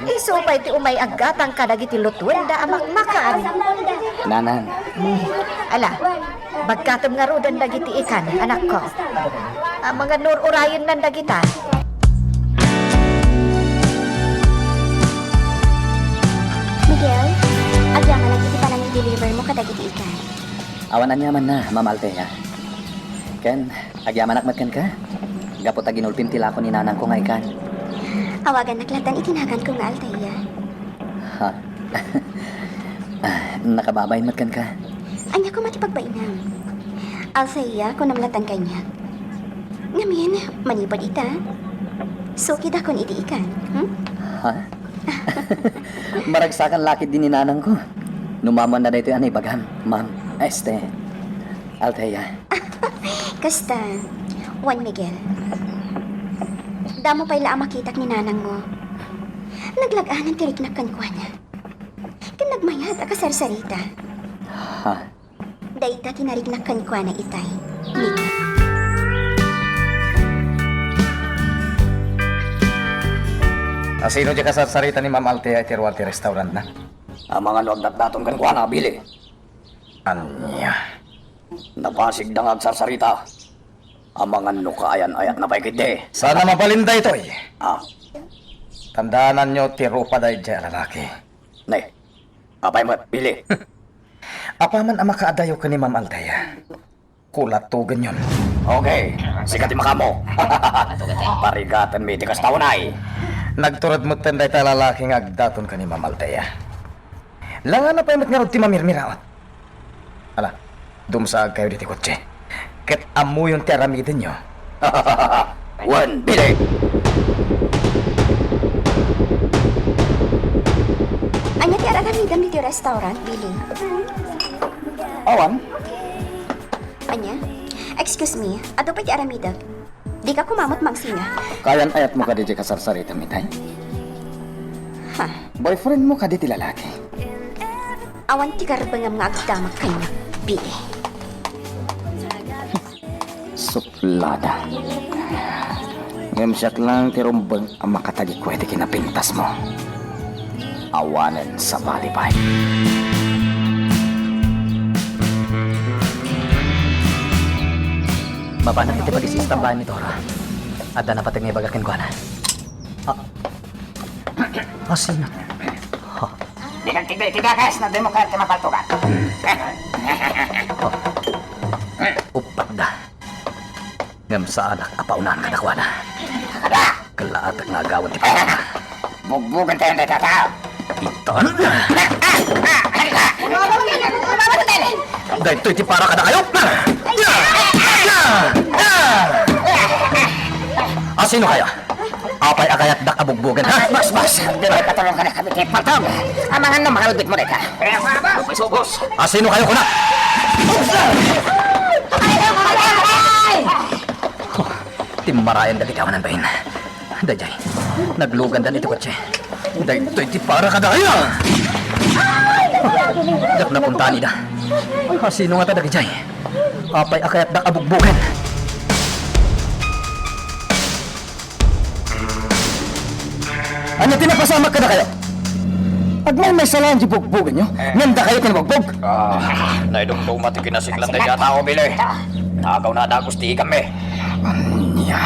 Isu pay ti umay aggatang kadagiti lutuenda a makmakan. Nanang. Hmm. Ala, bagkatem ngaruden dagiti ikan, anakko. Amangan no ur-urayennan dagita. Miguel, agyamanak iti panangideliver mo kadagiti ikan. Awan aniamanna, Ma'am Althea. Ken, agyamanak met kenka. Gapu ta ginulpim ti lako ni nanangko nga ikan. Awagannak lattan iti naganko nga Althea. Ha? Ah, nakababain met kenka. Ania koma ti pagbainam? Althea, kunam lattan kaniak. Ngamin, manipud ita, sukidakon iti ikan, hmm? Ha? Maragsakan la ketdi ni nanangko. No maammoanna daytoy a naibagam, ma'am. Este, Althea. Kasta, Juan Miguel. Damo pay la a makitak ni nanangmo. Naglag-anan ti riknak kenkuana. Ken nagmayat a kasarsarita. Ha? Dayta ti nariknak kenkuana itay, Miguel. A sino diay kasarsarita ni Ma'am Althea iti ruar ti restaurantna? Amangan no agdatdaton kenkuana, Billy. Ania? Napasigda nga agsarsarita. Amangan no kaayan-ayatna pay ketdi. Saan a mabalin daytoy. Ah. Tandaananyo ti rupada idiay a lalaki. Nay, apay met, Billy? Apaman a makaadayo ken ni Ma'am Althea, kulatugenyon. Okay, sika ti makaammo. Parigatenmi ti kasta, unay. Nagtured metten dayta a lalaki nga agdaton ken ni Ma'am Althea. Langana pay met ngarud ti mamirmiraot. Ala, dumsaagkayo ditoy kotse. Ket ammoyon ti aramidenyo. Wen, Billy! Ania ti ar-aramidem ditoy restaurant, Billy? Awan. Ania? Excuse me, adu pay ti aramidek? Dika koma met mangsinga. Kaayan-ayatmo kadi diay kasarsaritam, itay? Ha? Boyfriendmo kadi ti lalaki? Awan ti garbengem nga agdamag kaniak, Billy. Suplada. Ngem siak laeng ti rumbeng a makatagikuay ti kinapintasmo. Awanen sabali pay. Mabanak iti pagis-istambayan ni Dora. Adda napateg nga ibaga kenkuana. Ah. Asino? Ha? Di kagtigda iti dakes no dimo kayat ti mapaltugan. Ha? Uppat da. Ngem saanak a paunaan kadakuada. Kalaatek nga agawan ti pagkama. Bugbugen tayo dayta a tao. Itan. Daytoy ti para kadakayo. Asino kayo? Apay a kayatdak a bugbugen, ha? Boss, boss, di ba ipatulong ka na kami ti paltog? Amangan no makalbit mo dayta. Asino kayo kuna? Timmarayan dagiti awanan bain. Dayjay, naglugandan iti kotse. Daytoy ti para kadaya! Diak napuntaan ida. Asino ngata dagijay? Apay a kayatdak a bugbugen? Ania ti napasamak kadakayo? Agmaymaysa laeng ti bugbugenyo, ngem dakayo ti nabugbog. Ah, naidumduma ti kinasiklat daydiay a tao, Billy. Nagaw na a dagus ti ikammi. Ania?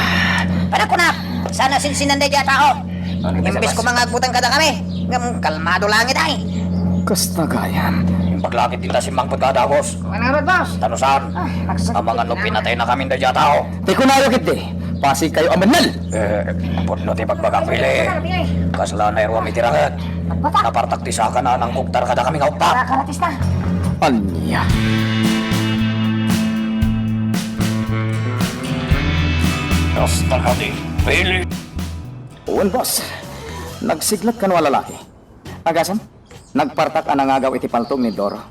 Panakunak, saan a sinsinan daydiay a tao. Imbes koma nga agbuteng kadakami, ngem kalmado laeng itay. Kasta gayam. Imbag la ketdi ta simmangpet nga a dagus. Wen ngarud, boss. Ta no saan, amangan no pinataynakamin daydiay a tao. Ti kunayo ketdi, pasigkayo a mennel. Eh, pudno ti bagbagak, Billy. Kasla nairuam iti ranget. Napartak ti saka a nangkugtar kadakami nga uppat. Ania? Kasta kadi, Billy. Wen, boss. Nagsiglat kano a lalaki. Agasem, nagpartak a nangagaw iti paltog ni Doro.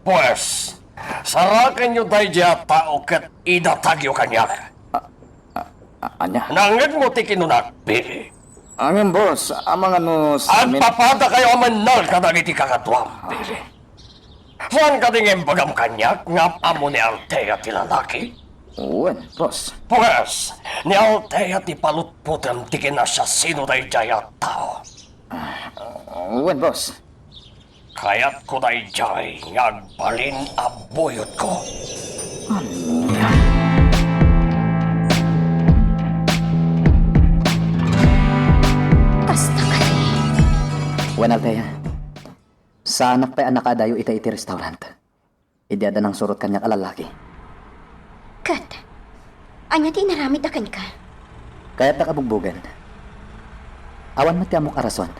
Pues, sarakenyo daydiay a tao ket idatagyo kaniak. A-, a-, ania? Nangngegmo ti kinunak, Billy. Ngem, boss, amangan no samin- Agpapadakayo a mennel kadagiti kakaduam, Billy. Saan kadi nga imbagam kaniak nga am-ammo ni Althea ti lalaki? Wen, boss. Pues, ni Althea ti palutpotem ti kinasiasino daydiay a tao. Wen, boss. Kayatko daydiay nga agbalin a buyotko. Ania? Kasta kadi. Wen, Althea, saanak pay a nakaadayo ita iti restaurant. Idi adda nangsurot kaniak a lalaki. Ket, ania ti inaramidda kenka? Kayatdak a bugbogen. Awan met ti ammok a rason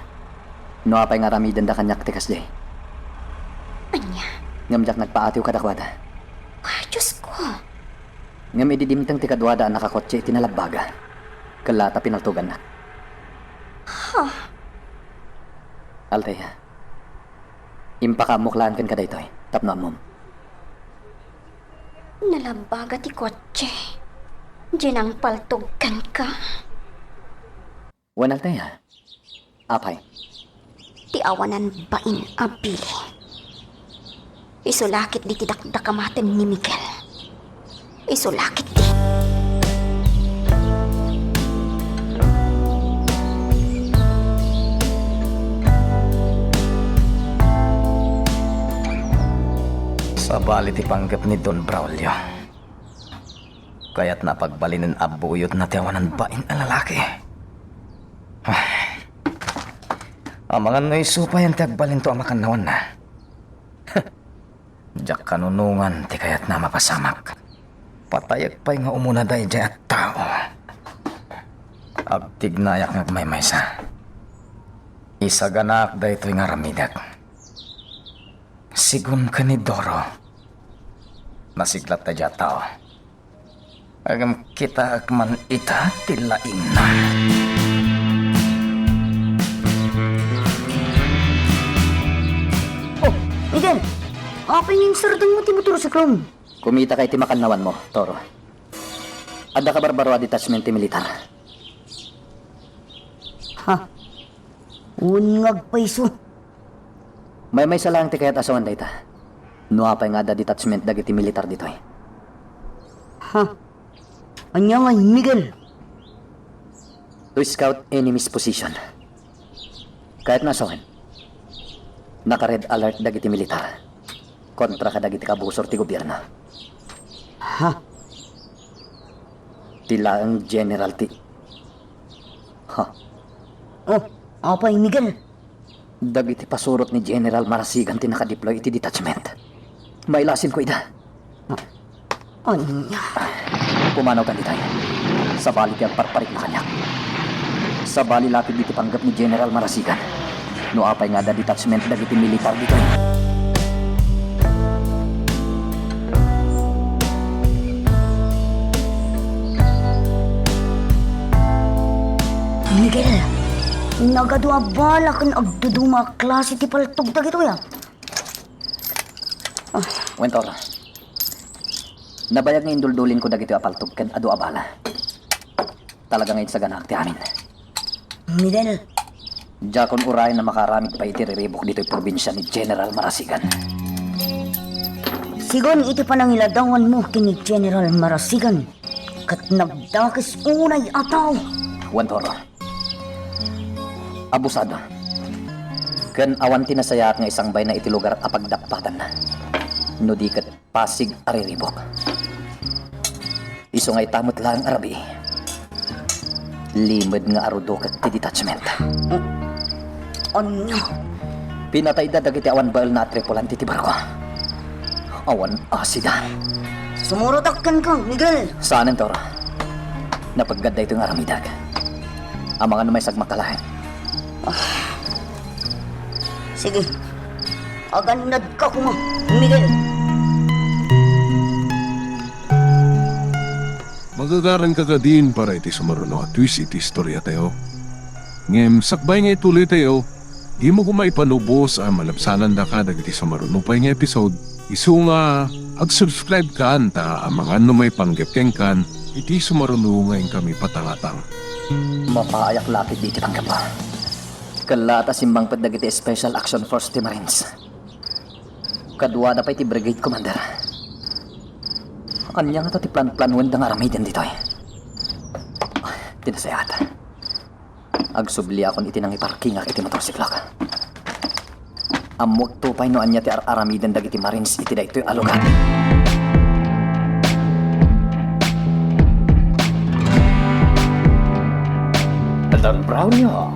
no apay nga aramidenda kaniak ti kasdiay. Ania? Ngem diak nagpaatiw kadakuada. Ah, Diosko! Ngem idi dimteng ti kaduada a nakakotse iti nalabbaga, kella ta pinaltogannak. Ha? Althea, impakaammok laeng kenka daytoy tapno ammom. Nalabbaga ti kotse. Diay nangpaltog kenka. Wen, Althea. Apay? Ti awanan bain a bili. Isu la ketdi ti dakdakamaten ni Miguel. Isu la ketdi. Sabali ti panggep ni Don Braulio. Kayatna a pagbalinen a buyotna ti awanan bain a lalaki. Amangan no isu payen ti agbalinto a makannawanna. Diak kanunongan ti kayatna a mapasamak. Patayek pay nga umuna daydiay a tao. Agtignayak nga agmaymaysa. Isaganaak daytoy nga aramidek. Sigun ken ni Doro, nasiglat daydiay a tao. Ngem kitaek man ita ti laingna. Oh, Miguel! Apay nga insardengmo ti motorsiklom? Kumitakay ti makannawanmo, Toro. Adda kabarbaro a detachment ti militar. Ha? Wen nga agpayso. Maymaysa laeng ti kayat a sawen dayta. No apay nga adda detachment dagiti militar ditoy. Ha? Ania ngay, Miguel? To scout enemy's position. Kayatna a sawen, naka-red alert dagiti militar kontra kadagiti kabusor ti gobierno. Ha? Ti laeng general ti, ha? Oh, apay, Miguel? Dagiti pasurot ni General Marasigan ti nakadeploy iti detachment. Mailasinko ida. Ania? Pumanawtan ditoy. Sabali ti agparparikna kaniak. Sabali lapid iti panggep ni General Marasigan. No apay nga adda detachment dagiti militar ditoy. Miguel, nagadu a bala ken agduduma a klase ti paltog dagitoy, a. Wen, Tor. Nabayag nga induldulinko dagitoy a paltog ken adu a bala. Talaga nga insaganaak ti amin. Miguel. Diakon urayen a makaaramid pay iti riribuk ditoy probinsia ni General Marasigan. Sigun iti panangiladawanmo ken ni General Marasigan, ket nagdakes unay a tao. Wen, Tor. Abusado. Ken awan ti nasayaat nga isangbayna iti lugar a pagdappatanna. No di ket pasig a riribuk. Isu nga ita met laeng a rabii, limed nga arudukek ti detachment. Ania? Pinatayda dagiti awan baelna a tripulante ti barko. Awan asida. Sumurotak kenka, Miguel. Saanen, Tor. Napeggad daytoy nga aramidek. Amangan no maisagmakka laeng. Ah. Sige. Agannadka koma, Miguel. Magagaranka kadin para iti sumaruno a twist iti istoriatayo. Ngem sakbay nga ituloytayo, dimo koma ipanubos a malabsanandaka dagiti sumaruno pay nga episode. Isu nga, ag-subscribe kan ta amangan no maipanggep kenkan iti sumaruno nga inkami patangatang. Mapaayak lapid iti panggepko. Kellaat a simmangpet dagiti Special Action Force ti Marines. Kaduada pay ti Brigade Commander. Ania ngata ti planplanoenda nga aramiden ditoy? Ti nasayaat. Agsubliakon iti nangiparkingak iti motorsiklok. Ammokto pay no ania ti ar-aramiden dagiti Marines iti daytoy a lugar. Don Braulio,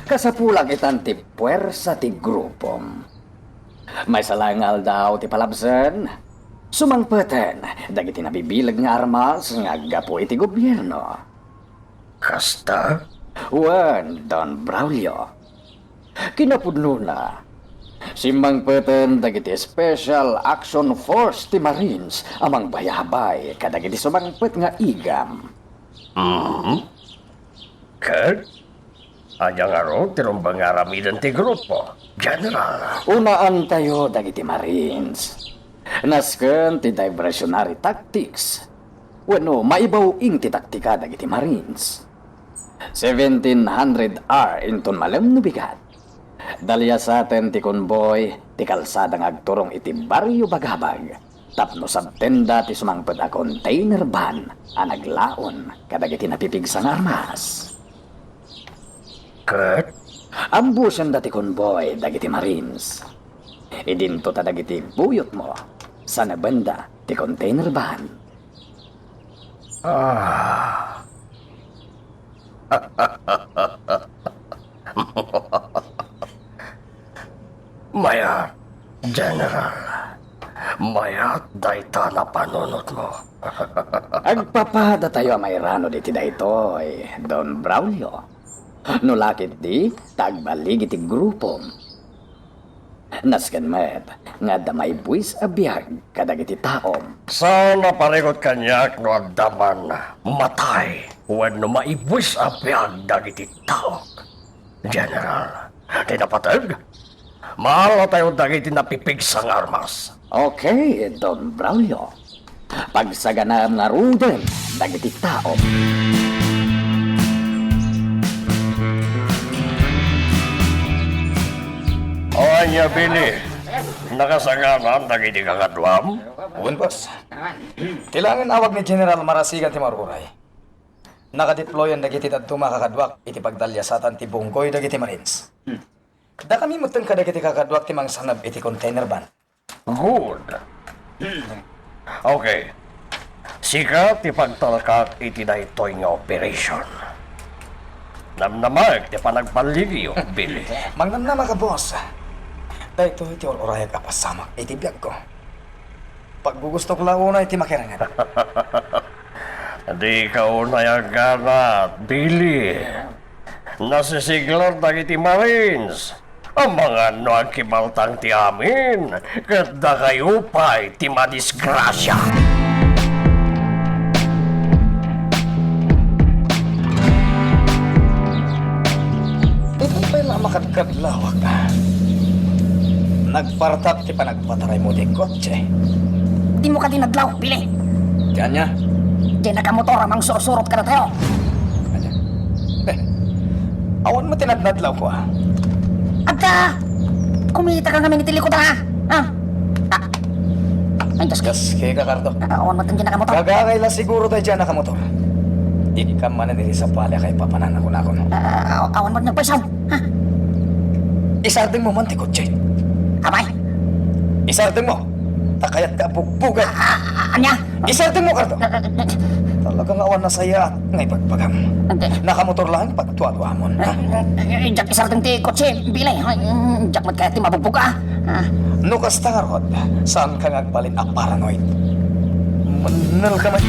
kasapulak itan ti puwersa ti grupom. Maysa laeng nga aldaw ti palabsen, sumangpeten dagiti nabibileg nga armas nga aggapu iti gobierno. Kasta? Wen, Don Braulio. Kinapudnona, simmangpeten dagiti Special Action Force ti Marines a mangbayabay kadagiti sumangpet nga igam. Mhm. Ket? Ania ngarud ti rumbeng nga aramiden ti grupo, General? Unaantayo dagiti Marines. Nasken ti diversionary tactics. Wenno, maibaw-ing ti taktika dagiti Marines. Seventeen hundred R inton malem no bigat. Daliasaten ti konboy ti kalsada nga agturong iti Barrio Bagabag tapno sabtenda ti sumangpet a container van a naglaon kadagiti napipigsa nga armas. Ket? Ambusenda ti konboy dagiti Marines. Idinto ta dagiti buyotmo, sanebenda ti container van. Ah. Mayat, General. Mayat dayta napanunotmo. Agpapadatayo a mairanod iti daytoy, Don Braulio. No la ketdi, ta agbaligi ti grupom. Nasken met nga adda maibuis a biag kadagiti taom. Saan a parigot kaniak no adda man matay wenno maibuis a biag dagiti taok. General, ti napateg, maalatayo dagiti napipigsa nga armas. Okay, Don Braulio. Pagsaganaem ngaruden dagiti tao. O ania, Billy? Nakasagana dagiti kakaduam? Wen, boss. Ti laengen awag ni General Marasigan ti maruray. Nakadeployan dagiti dadduma a kakaduak iti pagdaliasatan ti bunggoy dagiti Marines. Dakami metten kadagiti kakaduak ti mangsaneb iti container van. Good. Okay. Sika ti pagtalkak iti daytoy nga operation. Namnamaek ti panagballigiyo, Billy. Mangnamnama ka, boss. Daytoy ti ur-urayak a pasamak iti biagko. Paggugustok la unay ti makirangan. Dika unay agganat, Billy. Nasisiglar dagiti Marines. Amangan no agkibaltang ti amin, ket dakayo pay ti madisgrasia. Iti pay la makadkadlawak. Nagpartak ti panagpataraymo ti kotse. Dimo kadi nadlaw, Billy. Ti ania? Diay nakamotor a mangsursurot kadatayo. Ania? Eh, awan met ti nadnadlawko, a. Adda! Kumita ka ngamin iti likod, a. A? A. Ay, Diyos ko. Kas kay ka, Cardo. A, awan met diay nakamotor. Gagangay la siguro daydiay a nakamotor. Ikkan manen iti sapali a kaipapanan a kunakon. A, a, awan met nagpaysaw. A? Isardengmo man ti kotse. Apay? Isardengmo. Ta kayatka a bugbogen. A, a, a, ania? Isardengmo, Cardo. A, a, a. Talaga nga awan nasayaat nga ibagbagam. Ante. Nakamotor laeng pagduaduamon, a? A, a, a, diak isardeng ti kotse, Billy. Ay, mm, diak met kayat ti mabugbog, a. A. No kasta ngarud, saanka nga agbalin a paranoid. Mannelka met.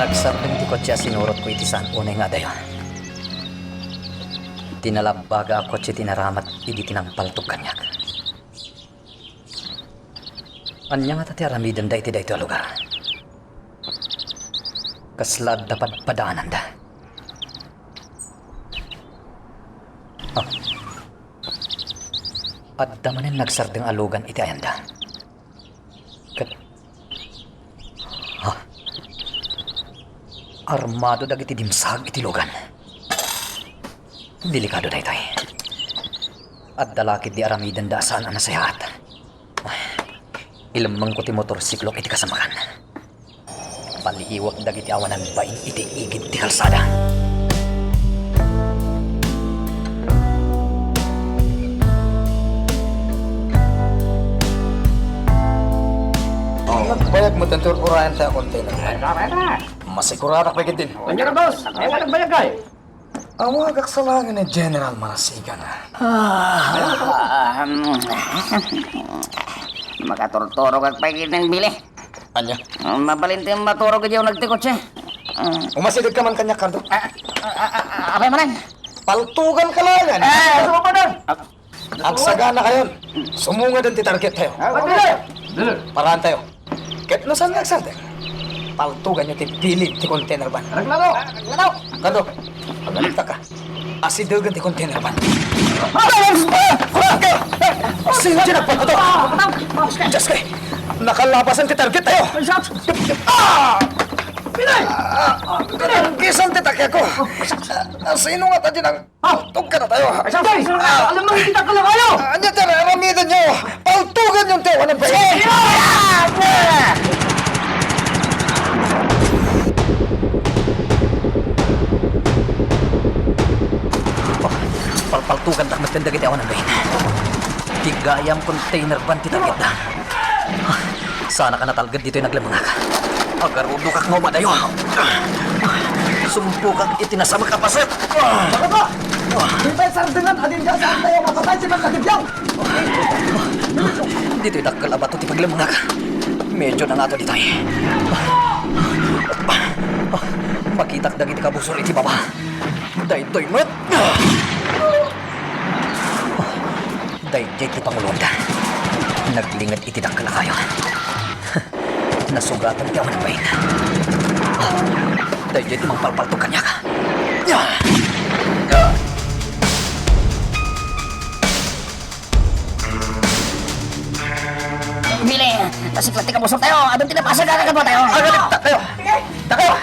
Nagsardeng ti kotse a sinurotko iti saan unay nga adayo. Ti nalabbaga a kotse ti naramat idi ti nangpaltog kaniak. Ania ngata ti aramidenda iti daytoy a lugar? Kasla adda padpadaananda? A. Adda manen nagsardeng a lugan iti ayanda. Ket, ha? Armado dagiti dimsaag iti lugan. Delikado daytoy. Adda la ketdi aramidenda a saan a nasayaat. Ilemmengko ti motorsiklok iti kasamakan. Paliiwak dagiti awanan bain iti igid ti kalsada. Nagbayag met ti ur-urayan tayo container. Masiguradak pay ketdin. Ania, boss? Ay, nagbayag, ay. Awagak sa laeng ni General Marasigan. Ah, um, makaturturogak pay ketdin, Billy. Ania? Ah, mabalin ti maturog idiay uneg ti kotse. Ah. Umasidegka man kaniak, Cardo. Ah, ah, ah, ah, apay manen? Paltuganka laengen. Ah, ano ba, Don? Ah. Agsaganakayon. Sumungaden ti target tayo. Ah, okay. Paraan tayo. Ket no saan nga agsardeng, paltuganyo ti bilin ti container van. Naglaro! Naglaro! Cardo, agalitka. Asidegen ti container van. Sino ti nagpalpato? Diyos ko! Nakalabasan ti target tayo! Ah! Pinay! Ah! Pinay! Gisan ti takya ko! Ah, sino nga ta di nang Paltog ka na tayo. Ay, sir, sir, sir, alam mo, hindi ka lang kayo. Anya, tara, aramidan nyo. Paltugan yung tayo. Anong ba? Sige! Palpaltugan tak magtenda kita ako ng bahin. Ti gayam container van ti targetda. Saannak a natalged ditoy naglemmengak. Agarudokak nga umadayo. Sumpokak iti nasamak a paset. Ano ba? Ditoy sardengan, adin ka sa tayo, mapatay si Pagkatibyang. Ditoy dakkel a bato ti paglemmengak. Medyo nangato ditoy. Makitak dagiti kabusor iti baba. Daytoy met. Daydiay ti panguloanda. Naglinget iti dakkel a kayo. Nasugatan ti awan bain. Daydiay ti mangpalpaltog kaniak. Bili, nasiklat ti kabusor tayo. Adun ti napasag a kadua tayo. Agalik tayo. Tayo.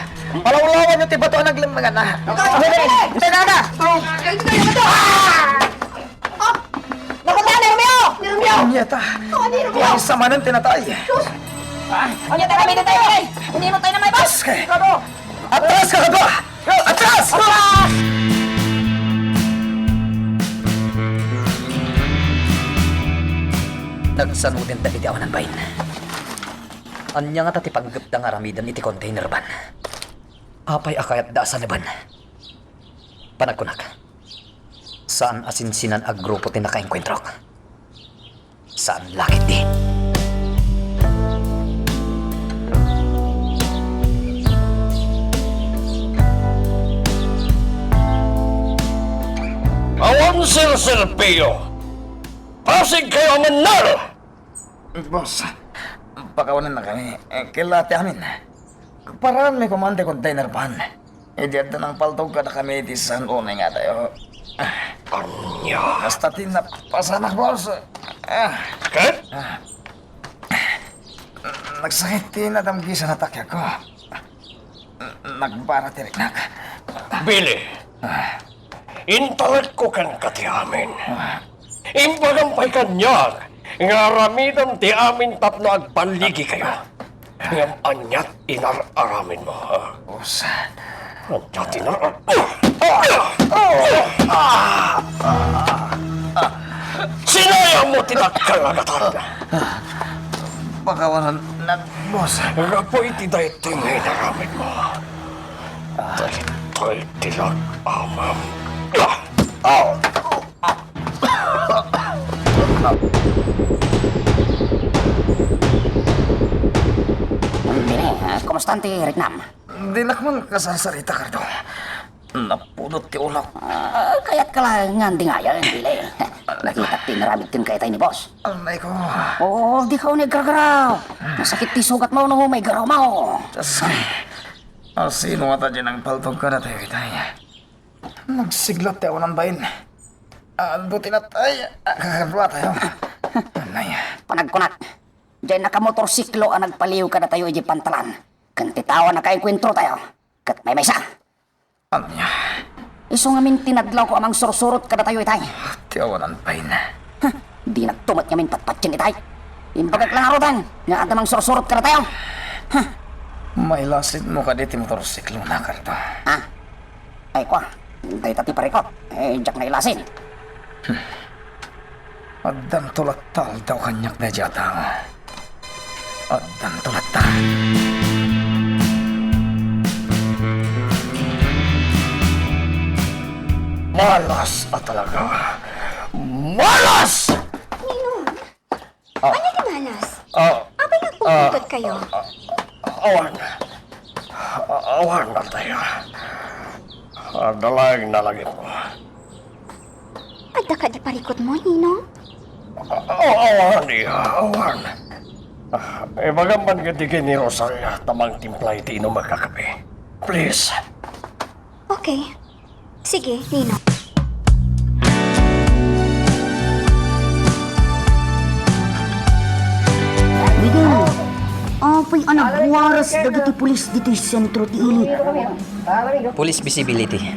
Palawlawan ti bato a naglemmengan. Dali, dali, dali. Ah! Nakita ni Romeo! Ni Romeo! Ania ta? Oh, ni Romeo! Kuwan sa manen ti natay. Sus! Ah, ania ta kami dito, eh? Inino tayo na may bus? Okay. Ano? Atras ka ba? Atras! Atras! Nagsanuden dagiti awanan bain. Ania ngata ti panggepda nga aramiden iti container van? Apay a kayatda a saneben? Panagkunak, saan a sinsinan a grupo ti nakaengkuentrok. Saan la ketdi. Awan serserbio! Pasig kayo a mannal! Boss, pakawanennakami. Eh, kella ti amin. Paraanmi koma ti container van. Idi adda nangpaltog kadakami iti San Onay nga tayo. Ania? Kasta ti napasamak, boss. Ah. Ket? Ah. Nagsakit ti nadamgisan a takyagko. Nagbara ti riknak. Billy, ah, intalekko kenka ti amin. Ah. Imbagam pay kaniak nga aramidem ti amin tapno agballigikayo. Ngem ania ti inar-aramidmo, ha? Usa. Ania ti inar-, sinayam mo ti dakkel a gatad. Pakawanan, boss. Gapu iti daytoy nga inaramidmo, daytoy ti lag-amem. Bili, ah, kumusta ti riknam? Dinak man kasarsarita, Cardo. Napudot ti ulok. Ah, kayatka la nga andingayen, Bili. Nakitak ti inaramid kenka itay ni boss. Anay ko. Oo, dika unay gargaraw. Nasakit ti sugatmo no maigarawmo. Asino ngata diay nangpaltog kadatayo itay? Nagsiglat ti awanan bain. Adu ti natay, a, kakadua tayo. Anay. Panagkunak, diay nakamotorsiklo a nagpaliw kadatayo idiay pantalan. Ken ti tao a nakaengkuentro tayo, ket maymaysa. Ania? Isu ngamin ti nadlawko a mangsursurot kadatayo itay. Ti awanan bain. Huh, dinak met ngamin patpatien itay. Imbagak la ngaruden nga adda mangsursurot kadatayo. Huh. Mailasinmo kadi ti motorsiklona, Cardo? Ah? Ay, kua, dayta ti parikut. Eh, diak nailasin. Hmm. Addanto latta aldaw kaniak daydiay a tao. Addanto latta. Malas a talaga. Malas! Ninong, ah, ania ti malas? Ah, apay nga agpungpungtot kayo? Ah, awan. Ah, awan, Altaya. Adda laeng nalagipmo. Adda kadi parikutmo, Ninong? Ah, awan, iya, awan. Ah, ibagam man kadi ken ni Rosalia ta mangtimpla iti inumek a kape. Please. Okay. Sige, Ninong. Widin, apay a nagwaras dagiti pulis ditoy sentro ti ili? Police visibility.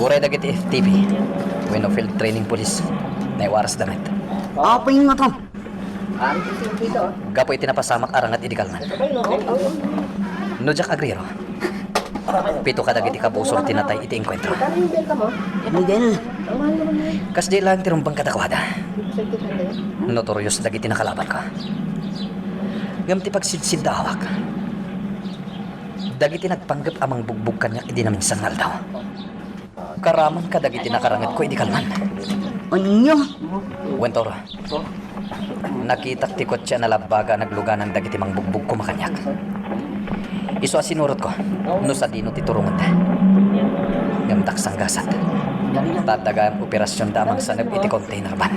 Uray dagiti F T P wenno field training police, naiwarasda met. Apay ngata? Gapu iti napasamak a ranget idi kalman. No diak agriro, Pito kadagiti kabusor ti natay iti engkuentro. Miguel. Kasdi laeng ti rumbeng kadakuada. Notorious dagiti nakalabanko. Ngem ti pagsidsiddaawak, dagiti nagpanggep a mangbugbog kaniak idi naminsan nga aldaw. Karaman kadagiti nakarangitko idi kalman. Ania? Wen, Toro. Nakitak ti kotse a nalabbaga a nagluganan dagiti mangbugbog koma kaniak. Isu a sinurotko no sadino ti turongonda. Ngem daksang gasat. Ta adda gayam operasionda a mangsaneb iti container van.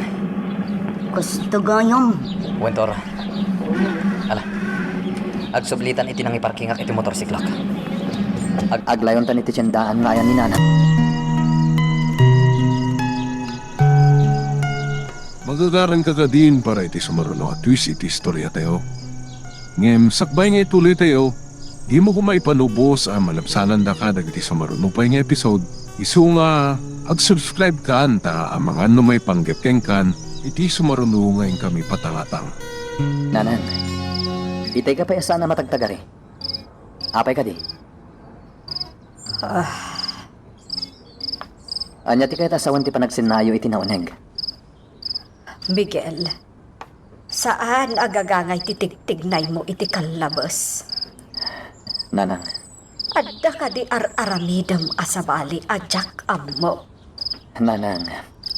Kasta gayam. Wen, Toro. Ala. Agsublitan iti nangiparkingak iti motorsiklok. Ag-, aglayontan iti tiendaan nga ayan ni Nana. Magagaranka kadin para iti sumaruno a twist iti istoriatayo. Ngem sakbay nga ituloytayo, dimo koma ipanubos a malabsanandaka dagiti sumaruno pay nga episode, isu nga ag-subscribe kan ta amangan no maipanggep kenkan iti sumaruno nga inkami patangatang. Nanang, itayka pay a saan a matagtagari. Apay kadi? Ah. Ania ti kayat a sawen ti panagsennayo iti nauneg? Miguel, saan a gagangay ti tigtignaymo iti kallabes. Nanang. Adda kadi ar-aramidem a sabali a diak ammo? Nanang,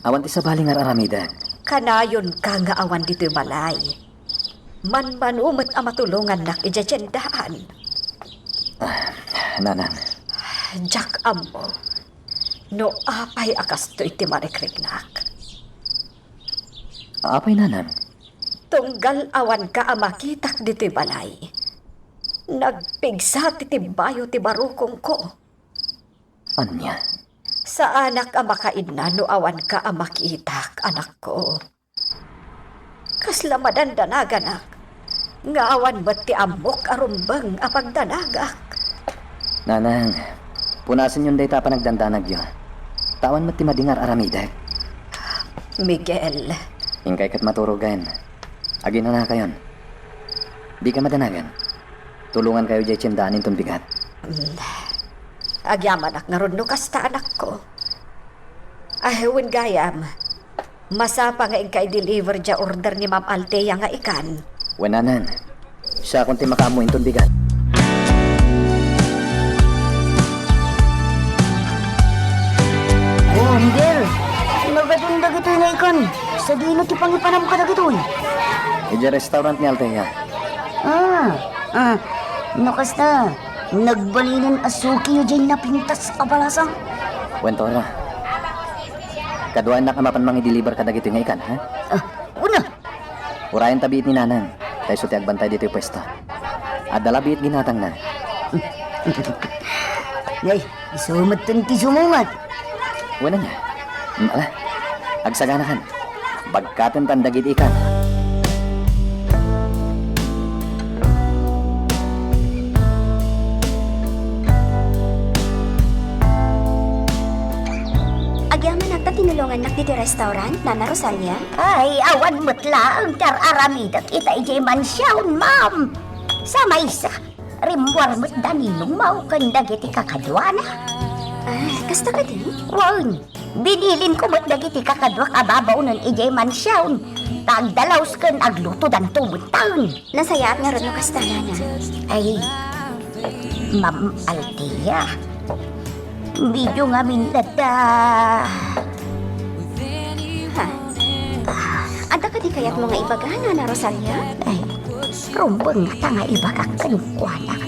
awan ti sabali nga ar-aramidek. Kanayonka nga awan ditoy balay. Manmano met a matulongannak idiay tiendaan. Ah, Nanang. Diak ammo no apay a kastoy ti marikriknak. Apay, Nanang? Tunggal awanka a makitak ditoy balay, nagpigsa ti timbayo ti barukongko. Ania? Saanak a makainna no awanka a makitak, anakko. Kasla madandanaganak nga awan met ti ammok a rumbeng a pagdanagak. Nanang, punasenyon dayta a panagdandanagyo. Ta awan met ti madi nga ar-aramidek. Miguel. Inkay ket maturogen. Aginanakayon. Dika madanagan. Tulongankayo diay tiendaan inton bigat. Mm. Agyamanak ngarud no kasta, anakko. Ay, wen gayam. Masapa nga inka i-deliver diay order ni Ma'am Althea nga ikan. Wen, Nanang. Siakon ti makaammo inton bigat. Oh, Miguel. Nagadun dagitoy nga ikan. Sadino ti pangipanam kadagitoy? Idiay restaurant ni Althea. Ah, ah, no kasta, nagbalinen a sukiyo diay napintas a balasang. Wen, Toro. Kaduaennak a mapan mangi-deliver kadagitoy nga ikan, ha? Ah, una. Urayenta biit ni Nanang, ta isu ti agbantay ditoy puesto. Adda la biit ginatangna. Ay, isu metten ti sumungat. Wen, ania? Mm, ala, agsaganakan. Bagkatentan dagiti ikan. Agyamanak ta tinulongannak ditoy restaurant, Nana Rosalia? Ay, awan met laeng ti ar-aramidek ita idiay mansion, ma'am. Sa maysa, rimmuar met da ni Ninong ken dagiti kakaduana. Ah, kasta kadi? Wen, binilinko met dagiti kakaduak a babaonen idiay mansion. Ta agdalaus ken aglutodanto metten. Nasayaat ngarud no kasta, Nana. Ay, Ma'am Althea, medyo ngamin latta. Ha? Adda kadi kayatmo nga ibaga, Nana Rosalia? Ay, rumbeng ngata nga ibagak kenkuana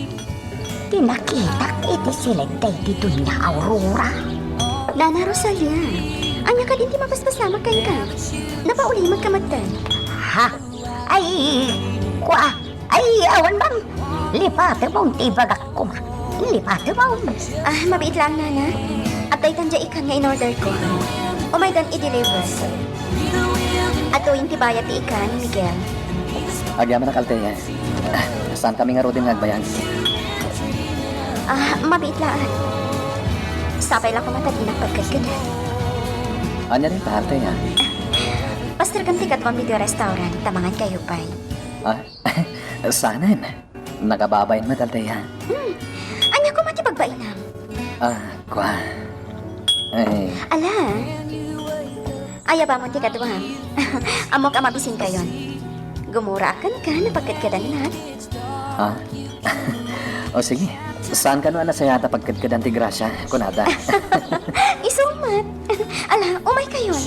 ti nakitak iti siled daydi Doña Aurora. Nana Rosalia, ania kadi ti mapaspasamak kenka? Napaulimek ka metten. Ha? Ay, kua, ay, awan, ma'am. Lipatemon ti ibagak koma. Lipatemon. Ah, mabiit lang, Nana. Adda itan diay ikan nga in-order ko. Umaydan i-deliver. Adtoyen ti bayad ti ikan, Miguel. Agyamanak, Althea. Ah, saankami ngaruden nga agbayag. Ah, mabiit laeng. Sapay la koma ta dinak pagkadkadan. Ania dayta, Althea? Pastergam ti kaduam ditoy restaurant, ta mangankayo pay. Ah, saanen. Nakababain met, Althea. Hmm. Ania koma ti pagbainam? Ah, kua. Ay. Ala. Ayabamon ti kaduam. Ammok a mabisinkayon. Gumuraak kenka no pagkedkedannak. Ha? O sige. Saan kano a nasayaat a pagkedkedan ti grasia, kunada. Isu met. Ala, umaykayon.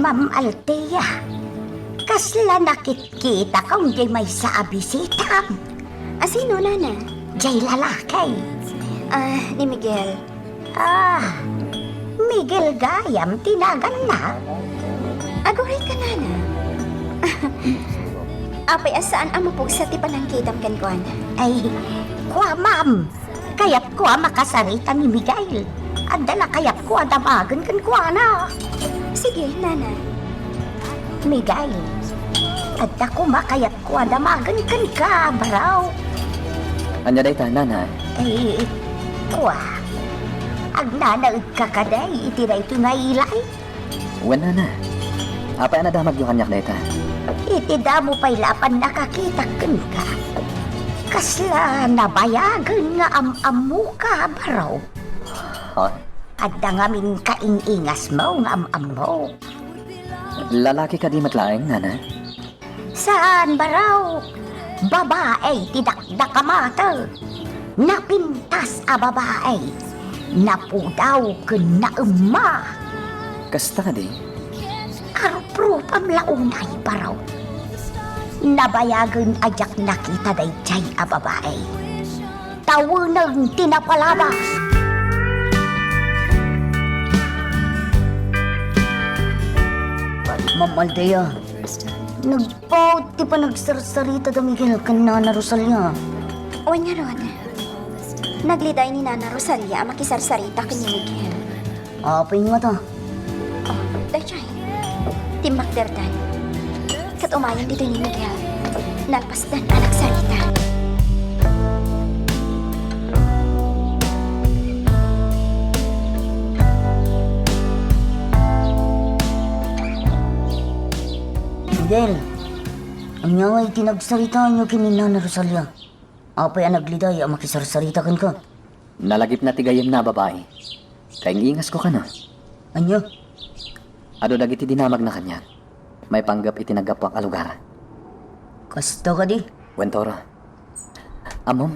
Ma'am Althea, kasla nakitkitaka diay maysa a bisitam. A sino, nana? Diay lalaki. Ah, ni Miguel. Ah, Miguel gayam ti naganna? Aguray ka, nana. Apay a saan a mapugsa ti panangkitam kenkuana? Ay, kua, ma'am. Kayatko a makasarita ni Miguel. Adda la kayatko a damagen kenkuana. Sige, nana. Miguel, adda koma kayatko a damagen kenka, baro. Ania dayta, nana? Eh, kua. Agnanaedka kadi iti daytoy nga ilay? Wen, nana. Apay a nadamagyo kaniak dayta? Iti damo pay la a pannakakitak kenka, kasla nabayagen nga am-ammoka, baro. Ha? Adda ngamin kaing-ingasmo nga am-ammo. Lalaki kadi met laeng, nana? Saan, baro. Babai ti dakdakamato. Napintas a babai. Napudaw ken naemma. Kasta kadi? Aruprupam la unay, baro. Nabayagen a diak nakita daydiay a babai. Tawenen ti napalabas. Ma'am Althea, nag- Paut ti panagsarsarita da Miguel ken Nana Rosalia. Wen ngarud, nagliday ni Nana Rosalia a makisarsarita ken ni Miguel. Apay ngata? Oh, daydiay. Timmakderdan. Ket umayen ditoy ni Miguel. Nalpasdan a nagsarita. Miguel, ania ngay ti nagsaritaanyo ken ni Nana Rosalia? Apay a nagliday a makisarsarita kenka? Nalagipna ti gayyemna a babai. Kaing-ingasko kano. Ania? Adu dagiti dinamagna kaniak maipanggep iti naggapuak a lugar. Kasta kadi? Wen, Toro. Ammom,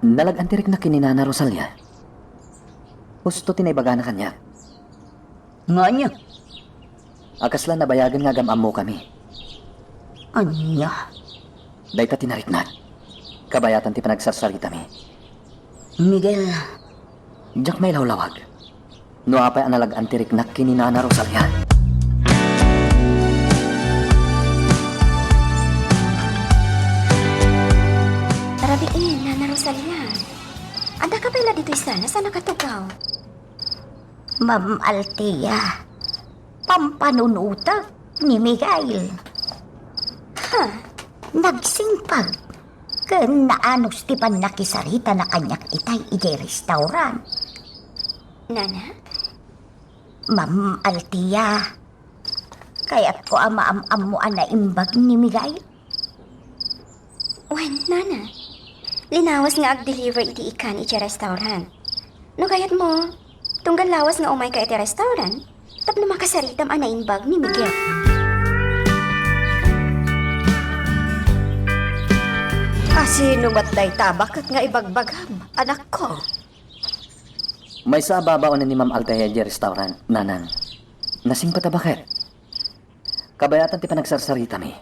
nalag-an ti riknak ken ni Nana Rosalia. Husto ti naibagana kaniak. Nga ania? A kasla nabayagen nga agam-ammokami. Ania? Dayta ti nariknak. Kabayatan ti panagsarsaritami. Miguel. Diak mailawlawag no apay a nalag-an ti riknak ken ni Nana Rosalia. Rabiin, Nana Rosalia. Adda ka pay la ditoy saan a nakatugaw? Ma'am Althea, pampanunotek ni Miguel. Ha? Nagsingpet ken naanus ti pannakisaritana kaniak itay idiay restaurant. Nana? Ma'am Althea, kayatko a maam-ammo a naimbag ni Miguel. Wen, nana. Linawas nga ag-deliver iti ikan iti restaurant. No kayatmo, tunggal lawas nga umayka iti restaurant, tapno makasaritam a naimbag ni Miguel. A sino met dayta a baket nga ibagbagam, anakko? Maysa a babaonen ni Ma'am Althea iti restaurant, nanang. Nasingpet a baket. Kabayatan ti panagsarsaritami.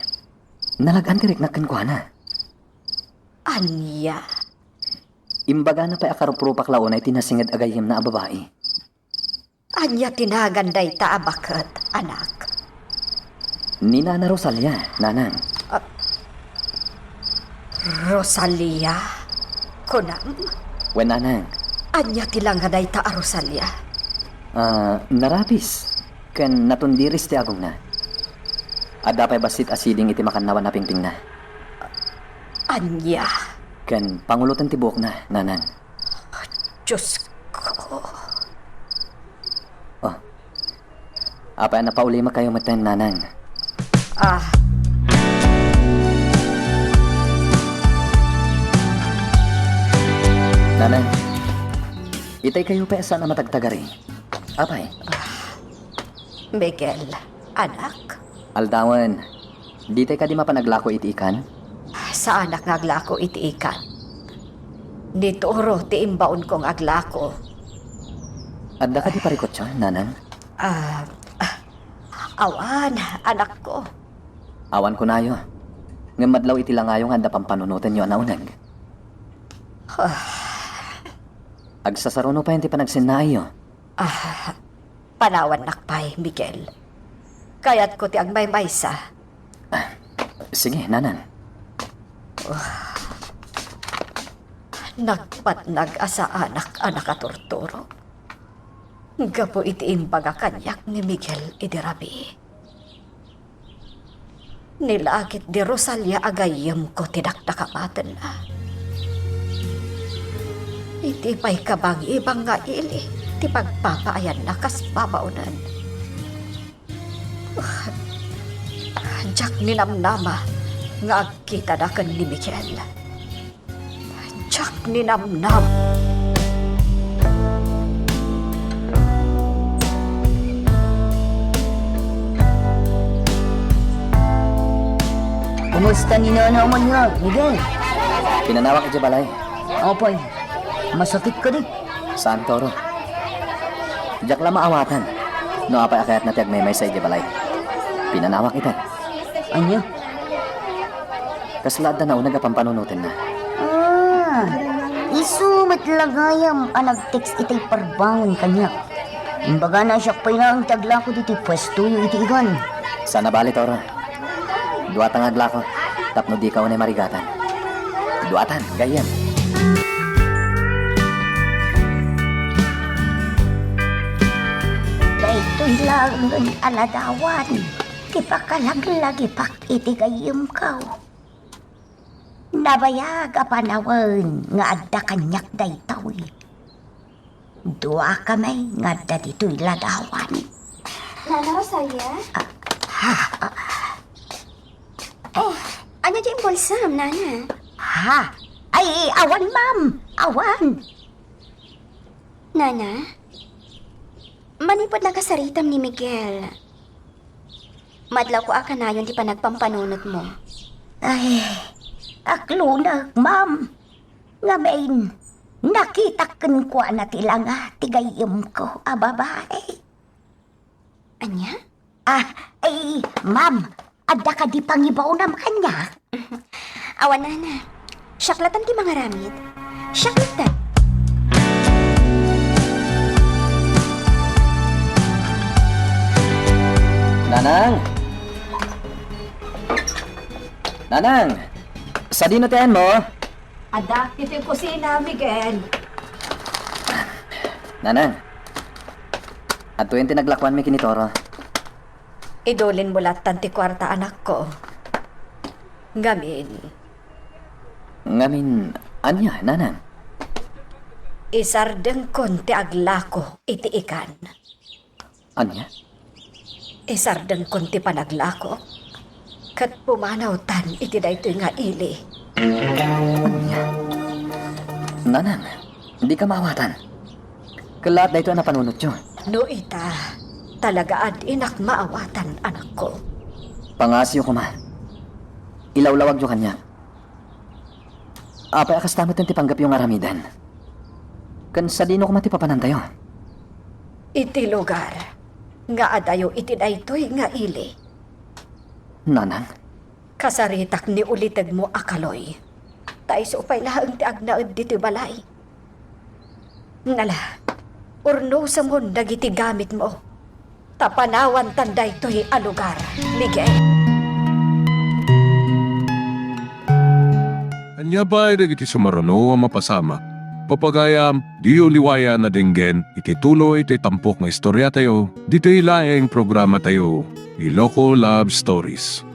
Nalag-an ti riknak kenkuana. Ania? Imbagana pay a karuprupak la unay ti nasinged a gayyemna a babai. Ania ti nagan dayta a baket, anak? Ni Nana Rosalia, nanang. Ah, Rosalia? Kunam? Wen, nanang. Ania ti langa dayta a Rosalia? Ah, narapis ken natundiris ti agongna. Adda pay bassit a siding iti makannawan a pingpingna. Ania? Ken panguloten ti buokna, nanang. Diosko. Oh. Apay a napaulimakayo metten, nanang? Ah. Nanang, Itay kayo pay a saan a matagtagari. Apay? Miguel, anak? Aldawen, ditay kadi mapan aglako iti ikan? Saanak nga aglako iti ikan. Ni Toro ti imbaonko nga aglako. Adda kadi parikutyo, nanang? Ah, ah, awan, anakko. Awan kunayo. Ngem madlaw iti langayo nga adda pampanunotenyo a nauneg. Ah. Agsasaruno pay ti panagsinnaayyo. Ah, panawannak pay, Miguel. Kayatko ti agmaymaysa. Ah, sige, nanang. Nagpatnag a saanak a nakaturturog gapu iti imbaga kaniak ni Miguel idi rabii. Ni lagit di Rosalia a gayyemko ti dakdakamatenna. Iti pay kabangibang nga ili ti pagpapaayanna kas babaonen. Diak ninamnama nga agkitada ken ni Miguel. Diak ninamnam. Kumusta ni Nana Amalia, Miguel? Pinanawak idiay balay. Apay, masakit kadi? Saan, Toro. Diak la maawatan no apay a kayatna ti agmaymaysa idiay balay. Pinanawak ita. Ania? Kasla adda nauneg a pampanunotenna. Ah, isu met la gayam a nag-text itay parbangon kaniak. Imbagana a siak pay laeng ti aglako ditoy puestoyo iti ikan. Saan a bale, Toro. Duata nga aglako tapno dika unay marigatan. Duatan, gayyem. Daytoy laengen a ladawan ti pakalaglagipak iti gayyemko. Nabayag a panawen nga adda kaniak daytoy. Duakami nga adda ditoy ladawan. Nana Rosalia? Ah, ha, ah. Eh, ania diay imbolsam, Nana? Ha? Ay, awan, ma'am. Awan. Nana, manipud nakasaritam ni Miguel, madlawko a kanayon ti panagpampanunotmo. Ay, aklonek, ma'am. Ngamin, nakitak kenkuana ti langa ti gayyemko a babai. Ania? Ah, ay, ma'am, adda kadi pangibaonam kaniak? Awan, Nana. Siak latan ti mangaramid. Siak latan. Nanang! Nanang! Sadino ti ayanmo? Adda iti kusina, Miguel. Nanang, adtoyen ti naglakuanmi ken ni Toro. Idulinmo latan ti kuarta, anakko. Ngamin. Ngamin, ania, Nanang? Isardengkon ti aglako iti ikan. Ania? Isardengkon ti panaglako, ket pumanawtan iti daytoy nga ili. Ania? Nanang, dika maawatan. Kellaat daytoy a napanunotyo. No ita, talaga a dinak maawatan, anakko. Pangasyo koma. Ilawlawagyo kaniak. Apay a kasta met ti panggepyo nga aramiden? Ken sadino koma ti papanantayo? Iti lugar nga adayo iti daytoy nga ili. Nanang? Kasaritak ni ulitegmo a kaloy. Ta isu pay laeng ti agnaed ditoy balay. Nala, urnosemon dagiti gamitmo. Ta panawantan daytoy a lugar, Miguel. Ania pay dagiti sumaruno a mapasamak? Papagayam, diyo liwayan a denggen iti tuloy ti tampok nga istoriatayo, ditoy laeng programatayo, Iloko Love Stories.